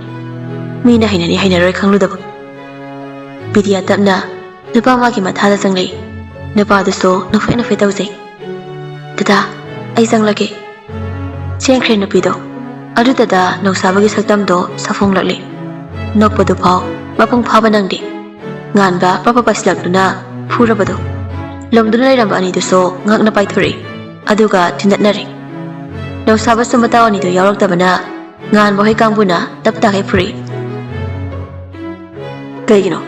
ꯃꯤꯅ ꯍꯩꯅꯅꯤ ꯍꯩꯅꯔꯣꯏ ꯈꯪꯂꯨꯗꯕ"꯫ ꯕꯤꯗ꯭ꯌꯥ ꯇꯞꯅ ꯅꯨꯄꯥ ꯃꯥꯒꯤ ꯃꯊꯥꯗ ꯆꯪꯂꯛꯏ꯫ ꯅꯨꯄꯥꯗꯨꯁꯨ ꯅꯣꯛꯐꯦꯠ ꯅꯣꯛꯐꯦꯠ ꯇꯧꯖꯩ꯫ "ꯗꯗꯥ, ꯑꯩ ꯆꯪꯂꯒꯦ"꯫ ꯆꯦꯟꯈ꯭ꯔꯦ ꯅꯨꯄꯤꯗꯣ꯫ ꯑꯗꯨꯗꯗ ꯅꯧꯁꯥꯕꯒꯤ ꯁꯛꯇꯝꯗꯣ ꯁꯥꯐꯣꯡꯂꯛꯂꯤ꯫ ꯅꯣꯛꯄꯗꯨꯐꯥꯎ ꯃꯄꯨꯡ ꯐꯥꯕ ꯅꯪꯗꯦ꯫ ꯉꯥꯟꯕ ꯄ꯭ꯔꯞ ꯄ꯭ꯔꯞ ꯄꯥꯏꯁꯤꯜꯂꯛꯇꯨꯅ ꯐꯨꯔꯕꯗꯣ꯫ ꯂꯨꯝꯗꯨꯅ ꯂꯩꯔꯝꯕ ꯑꯅꯤꯗꯨꯁꯨ ꯉꯛꯅ ꯄꯥꯏꯊꯣꯔꯛꯏ꯫ ꯑꯗꯨꯒ ꯊꯤꯟꯗꯠꯅꯔꯦ꯫ ꯅꯧꯁꯥꯕꯁꯨ ꯃꯇꯥꯎ ꯑꯅꯤꯗꯨ ꯌꯥꯎꯔꯛꯇꯕꯅ ꯉꯥꯟꯕ ꯍꯣꯏ ꯀꯥꯡꯕꯨꯅ ꯇꯞ ꯇꯥꯈꯩ ꯐꯨꯔꯛꯏ꯫ "ꯀꯩꯒꯤꯅꯣ?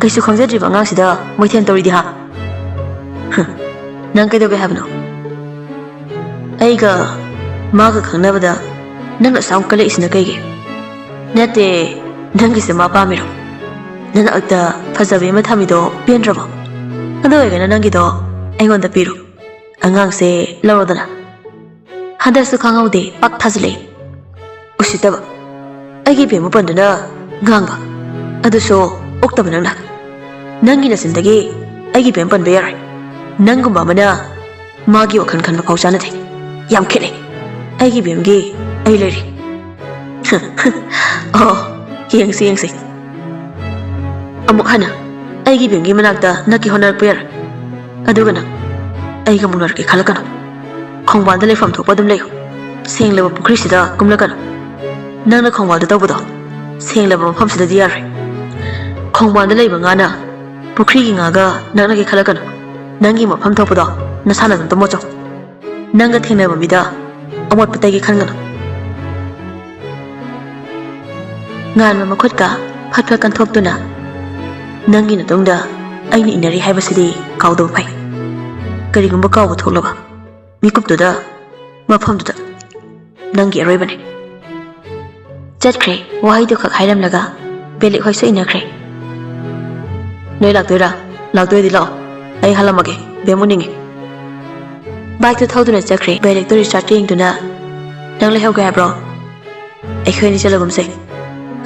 ꯀꯩꯁꯨ ꯈꯪꯖꯗ꯭ꯔꯤꯕ ꯑꯉꯥꯡꯁꯤꯗ ꯃꯣꯏꯊꯦꯝ ꯇꯧꯔꯤꯗꯤ ꯍꯥ? ꯍꯝ, ꯅꯪ ꯀꯩꯗꯧꯒꯦ ꯍꯥꯏꯕꯅꯣ? ꯑꯩꯒ ꯃꯥꯒ ꯈꯪꯅꯕꯗ ꯅꯪꯅ ꯑꯁꯨꯛ ꯀꯜꯂꯛꯏꯁꯤꯅ ꯀꯩꯒꯤ? ꯅꯠꯇꯦ, ꯅꯪꯒꯤꯁꯦ ꯃꯥ ꯄꯥꯝꯃꯤꯔꯣ? ꯅꯅꯥꯛꯇ ꯐꯖꯕꯤ ꯑꯃ ꯊꯝꯃꯤꯗꯣ ꯄꯦꯟꯗ꯭ꯔꯕꯣ? ꯑꯗꯨ ꯑꯣꯏꯔꯒꯅ ꯅꯪꯒꯤꯗꯣ ꯑꯩꯉꯣꯟꯗ ꯄꯤꯔꯣ"꯫ ꯑꯉꯥꯡꯁꯦ ꯂꯧꯔꯣꯗꯅ꯫ ꯍꯟꯗꯛꯁꯨ ꯈꯪꯍꯧꯗꯦ, ꯄꯥꯛ ꯊꯥꯖꯤꯜꯂꯛꯏ꯫ ꯎꯁꯤꯠꯇꯕ꯫ ꯑꯩꯒꯤ ꯕꯦꯝ ꯃꯄꯟꯗꯨꯅ ꯉꯥꯡꯕ꯫ ꯑꯗꯨꯁꯨ ꯑꯣꯛꯇꯕ ꯅꯪꯅ꯫ ꯅꯪꯒꯤ ꯅꯆꯤꯟꯗꯒꯤ ꯑꯩꯒꯤ ꯕꯦꯝ ꯄꯟꯕ ꯌꯥꯔꯣꯏ꯫ ꯅꯪꯒꯨꯝꯕ ꯑꯃꯅ ꯃꯥꯒꯤ ꯋꯥꯈꯜ ꯈꯟꯕ ꯐꯥꯎ ꯆꯥꯟꯅꯗꯦ꯫ ꯌꯥꯝ ꯈꯦꯠꯅꯩ꯫ ꯑꯩꯒꯤ ꯕꯦꯝꯒꯤ ꯑꯩ ꯂꯩꯔꯤ꯫ ꯑꯣ, ꯌꯦꯡꯁꯤ, ꯌꯦꯡꯁꯤ꯫ ꯑꯃꯨꯛ ꯍꯟꯅ ꯑꯩꯒꯤ ꯕꯦꯝꯒꯤ ꯃꯅꯥꯛꯇ ꯅꯛꯀꯦ ꯍꯣꯠꯅꯔꯛꯄ ꯌꯥꯔꯣꯏ꯫ ꯑꯗꯨꯒ ꯅꯪ ꯑꯩꯒ ꯃꯨꯛꯅꯔꯛꯀꯦ ꯈꯜꯂꯛꯀꯅꯨ꯫ ꯈꯣꯡꯕꯥꯟꯗ ꯂꯩꯐꯝ ꯊꯣꯛꯄ ꯑꯗꯨꯝ ꯂꯩꯌꯨ꯫ ꯁꯦꯡꯂꯕ ꯄꯨꯈ꯭ꯔꯤꯁꯤꯗ ꯀꯨꯝꯂꯛꯀꯅꯨ꯫ ꯅꯪꯅ ꯈꯣꯡꯕꯥꯟꯗ ꯇꯧꯕꯗꯣ ꯁꯦꯡꯂꯕ ꯃꯐꯝꯁꯤꯗꯗꯤ ꯌꯥꯔꯣꯏ꯫ ꯈꯣꯡꯕꯥꯟꯗ ꯂꯩꯕ ꯉꯥꯅ ꯄꯨꯈ꯭ꯔꯤꯒꯤ ꯉꯥꯒ ꯅꯛꯅꯒꯦ ꯈꯜꯂꯛꯀꯅꯨ꯫ ꯅꯪꯒꯤ ꯃꯐꯝ ꯊꯣꯛꯄꯗꯣ ꯅꯁꯥꯅ ꯑꯗꯨꯝ ꯇꯨꯝꯃꯣ ꯆꯣ꯫ ꯅꯪꯒ ꯊꯦꯡꯅꯕ ꯃꯤꯗ ꯑꯃꯣꯠꯄ ꯇꯩꯒꯦ ꯈꯟꯒꯅꯨ꯫ ꯉꯥꯟꯕ ꯃꯈꯨꯠꯀ ꯐꯠ ꯐꯠ ꯀꯟꯊꯣꯛꯇꯨꯅ, "ꯅꯪꯒꯤ ꯅꯇꯨꯡꯗ ꯑꯩꯅ ꯏꯟꯅꯔꯤ ꯍꯥꯏꯕꯁꯤꯗꯤ ꯀꯥꯎꯗꯕ ꯐꯩ꯫ ꯀꯔꯤꯒꯨꯝꯕ ꯀꯥꯎꯕ ꯊꯣꯛꯂꯕ, ꯃꯤꯀꯨꯞꯇꯨꯗ, ꯃꯐꯝꯗꯨꯗ ꯅꯪꯒꯤ ꯑꯔꯣꯏꯕꯅꯤ꯫" ꯆꯠꯈ꯭ꯔꯦ꯫ ꯋꯥꯍꯩꯗꯨ ꯈꯛ ꯍꯥꯏꯔꯝꯂꯒ ꯕꯦꯂꯤꯛ ꯍꯣꯏꯁꯨ ꯏꯟꯅꯈ꯭ꯔꯦ꯫ "ꯅꯣꯏ ꯂꯥꯛꯇꯣꯏꯔꯥ? ꯂꯥꯛꯇꯣꯏꯗꯤ ꯂꯥꯛꯑꯣ, ꯑꯩ ꯍꯜꯂꯝꯃꯒꯦ, ꯕꯦꯝ ꯎꯅꯤꯡꯉꯤ꯫" ꯕꯥꯏꯛꯇꯨ ꯊꯧꯗꯨꯅ ꯆꯠꯈ꯭ꯔꯦ꯫ ꯕꯦꯂꯤꯛꯇꯨ ꯔꯤꯆꯥꯔꯗꯀ ꯌꯦꯡꯗꯨꯅ, "ꯅꯪ ꯂꯩꯍꯧꯒꯦ ꯍꯥꯏꯕ꯭ꯔꯣ? ꯑꯩꯈꯣꯏ ꯑꯅꯤ ꯆꯠꯂꯒꯨꯝꯁꯦ꯫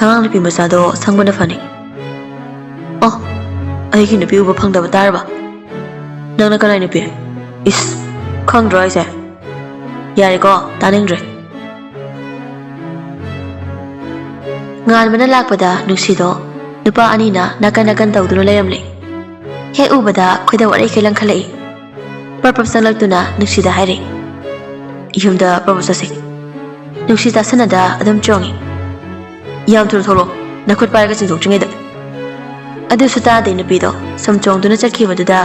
ꯑꯉꯥꯡ ꯅꯨꯄꯤ ꯃꯆꯥꯗꯣ ꯁꯪꯕꯅ ꯐꯅꯤ꯫" "ꯑꯣ, ꯑꯩꯒꯤ ꯅꯨꯄꯤ ꯎꯕ ꯐꯪꯗꯕ ꯇꯥꯔꯕ? ꯅꯪꯅ ꯀꯅꯥꯏ ꯅꯨꯄꯤ?" "ꯏꯁ, ꯈꯪꯗ꯭ꯔꯣ ꯑꯩꯁꯦ?" "ꯌꯥꯔꯦꯀꯣ, ꯇꯥꯅꯤꯡꯗ꯭ꯔꯦ꯫" ꯉꯥꯟꯕꯅ ꯂꯥꯛꯄꯗ ꯅꯨꯡꯁꯤꯗꯣ ꯅꯨꯄꯥ ꯑꯅꯤꯅ ꯅꯥꯀꯟ ꯅꯥꯀꯟ ꯇꯧꯗꯨꯅ ꯂꯩꯔꯝꯂꯦ꯫ ꯍꯦꯛ ꯎꯕꯗ ꯈꯣꯏꯗꯧ ꯑꯔꯩꯈꯩ ꯂꯪꯈꯠꯂꯛꯏ꯫ ꯄ꯭ꯔꯞ ꯄ꯭ꯔꯞ ꯆꯪꯂꯛꯇꯨꯅ ꯅꯨꯡꯁꯤꯗ ꯍꯥꯏꯔꯦ, "ꯌꯨꯝꯗ ꯄ꯭ꯔꯞ ꯄ꯭ꯔꯞ ꯆꯠꯁꯤ꯫" ꯅꯨꯡꯁꯤ ꯇꯥꯁꯟꯅꯗ ꯑꯗꯨꯝ ꯆꯣꯡꯉꯤ꯫ "ꯌꯥꯝ ꯊꯨꯅ ꯊꯣꯛꯂꯛꯑꯣ, ꯅꯈꯨꯠ ꯄꯥꯏꯔꯒ ꯆꯤꯡꯊꯣꯛꯇ꯭ꯔꯤꯉꯩꯗ꯫" ꯑꯗꯨꯁꯨ ꯇꯥꯗꯦ ꯅꯨꯄꯤꯗꯣ꯫ ꯁꯨꯝ ꯆꯣꯡꯗꯨꯅ ꯆꯠꯈꯤꯕꯗꯨꯗ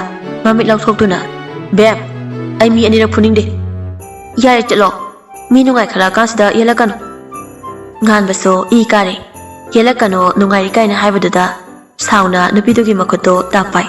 ꯃꯃꯤꯠ ꯂꯥꯎꯊꯣꯛꯇꯨꯅ, "ꯕꯦꯝ, ꯑꯩ ꯃꯤ ꯑꯅꯤꯔꯛ ꯐꯨꯅꯤꯡꯗꯦ꯫" "ꯌꯥꯔꯦ, ꯆꯠꯂꯣ꯫ ꯃꯤ ꯅꯨꯡꯉꯥꯏ ꯈꯠꯂꯛꯑꯀꯥꯟꯁꯤꯗ ꯌꯦꯠꯂꯛꯀꯅꯨ꯫" ꯉꯥꯟꯕꯁꯨ ꯏ ꯀꯥꯔꯦ꯫ "ꯌꯦꯠꯂꯛꯀꯅꯨ, ꯅꯨꯡꯉꯥꯏꯔꯤ" ꯀꯥꯏꯅ ꯍꯥꯏꯕꯗꯨꯗ ꯁꯥꯎꯅ ꯅꯨꯄꯤꯗꯨꯒꯤ ꯃꯈꯨꯠꯇꯣ ꯇꯥꯞ ꯄꯥꯏ꯫